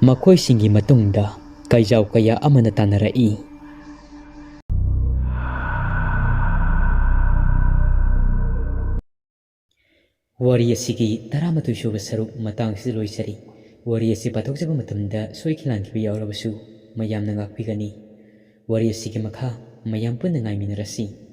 ꯃꯈꯣꯏꯁꯤꯡꯒꯤ ꯃꯇꯨꯡꯗ ꯀꯩꯖꯥꯎ ꯀꯌꯥ ꯑꯃꯅ ꯇꯥꯟꯅꯔꯛꯏ꯫ ꯋꯥꯔꯤ ꯑꯁꯤꯒꯤ ꯇꯔꯥꯃꯥꯊꯣꯏ ꯁꯨꯕ ꯁꯔꯨꯛ ꯃꯇꯥꯡ ꯑꯁꯤꯗ ꯂꯣꯏꯖꯔꯤ꯫ ꯋꯥꯔꯤ ꯑꯁꯤ ꯄꯥꯊꯣꯛꯆꯕ ꯃꯇꯝꯗ ꯁꯣꯏꯈꯤ ꯂꯥꯟꯈꯤꯕ ꯌꯥꯎꯔꯕꯁꯨ ꯃꯌꯥꯝꯅ ꯉꯥꯛꯄꯤꯒꯅꯤ꯫ ꯋꯥꯔꯤ ꯑꯁꯤꯒꯤ ꯃꯈꯥ ꯃꯌꯥꯝ ꯄꯨꯟꯅ ꯉꯥꯏꯃꯤꯟꯅꯔꯁꯤ꯫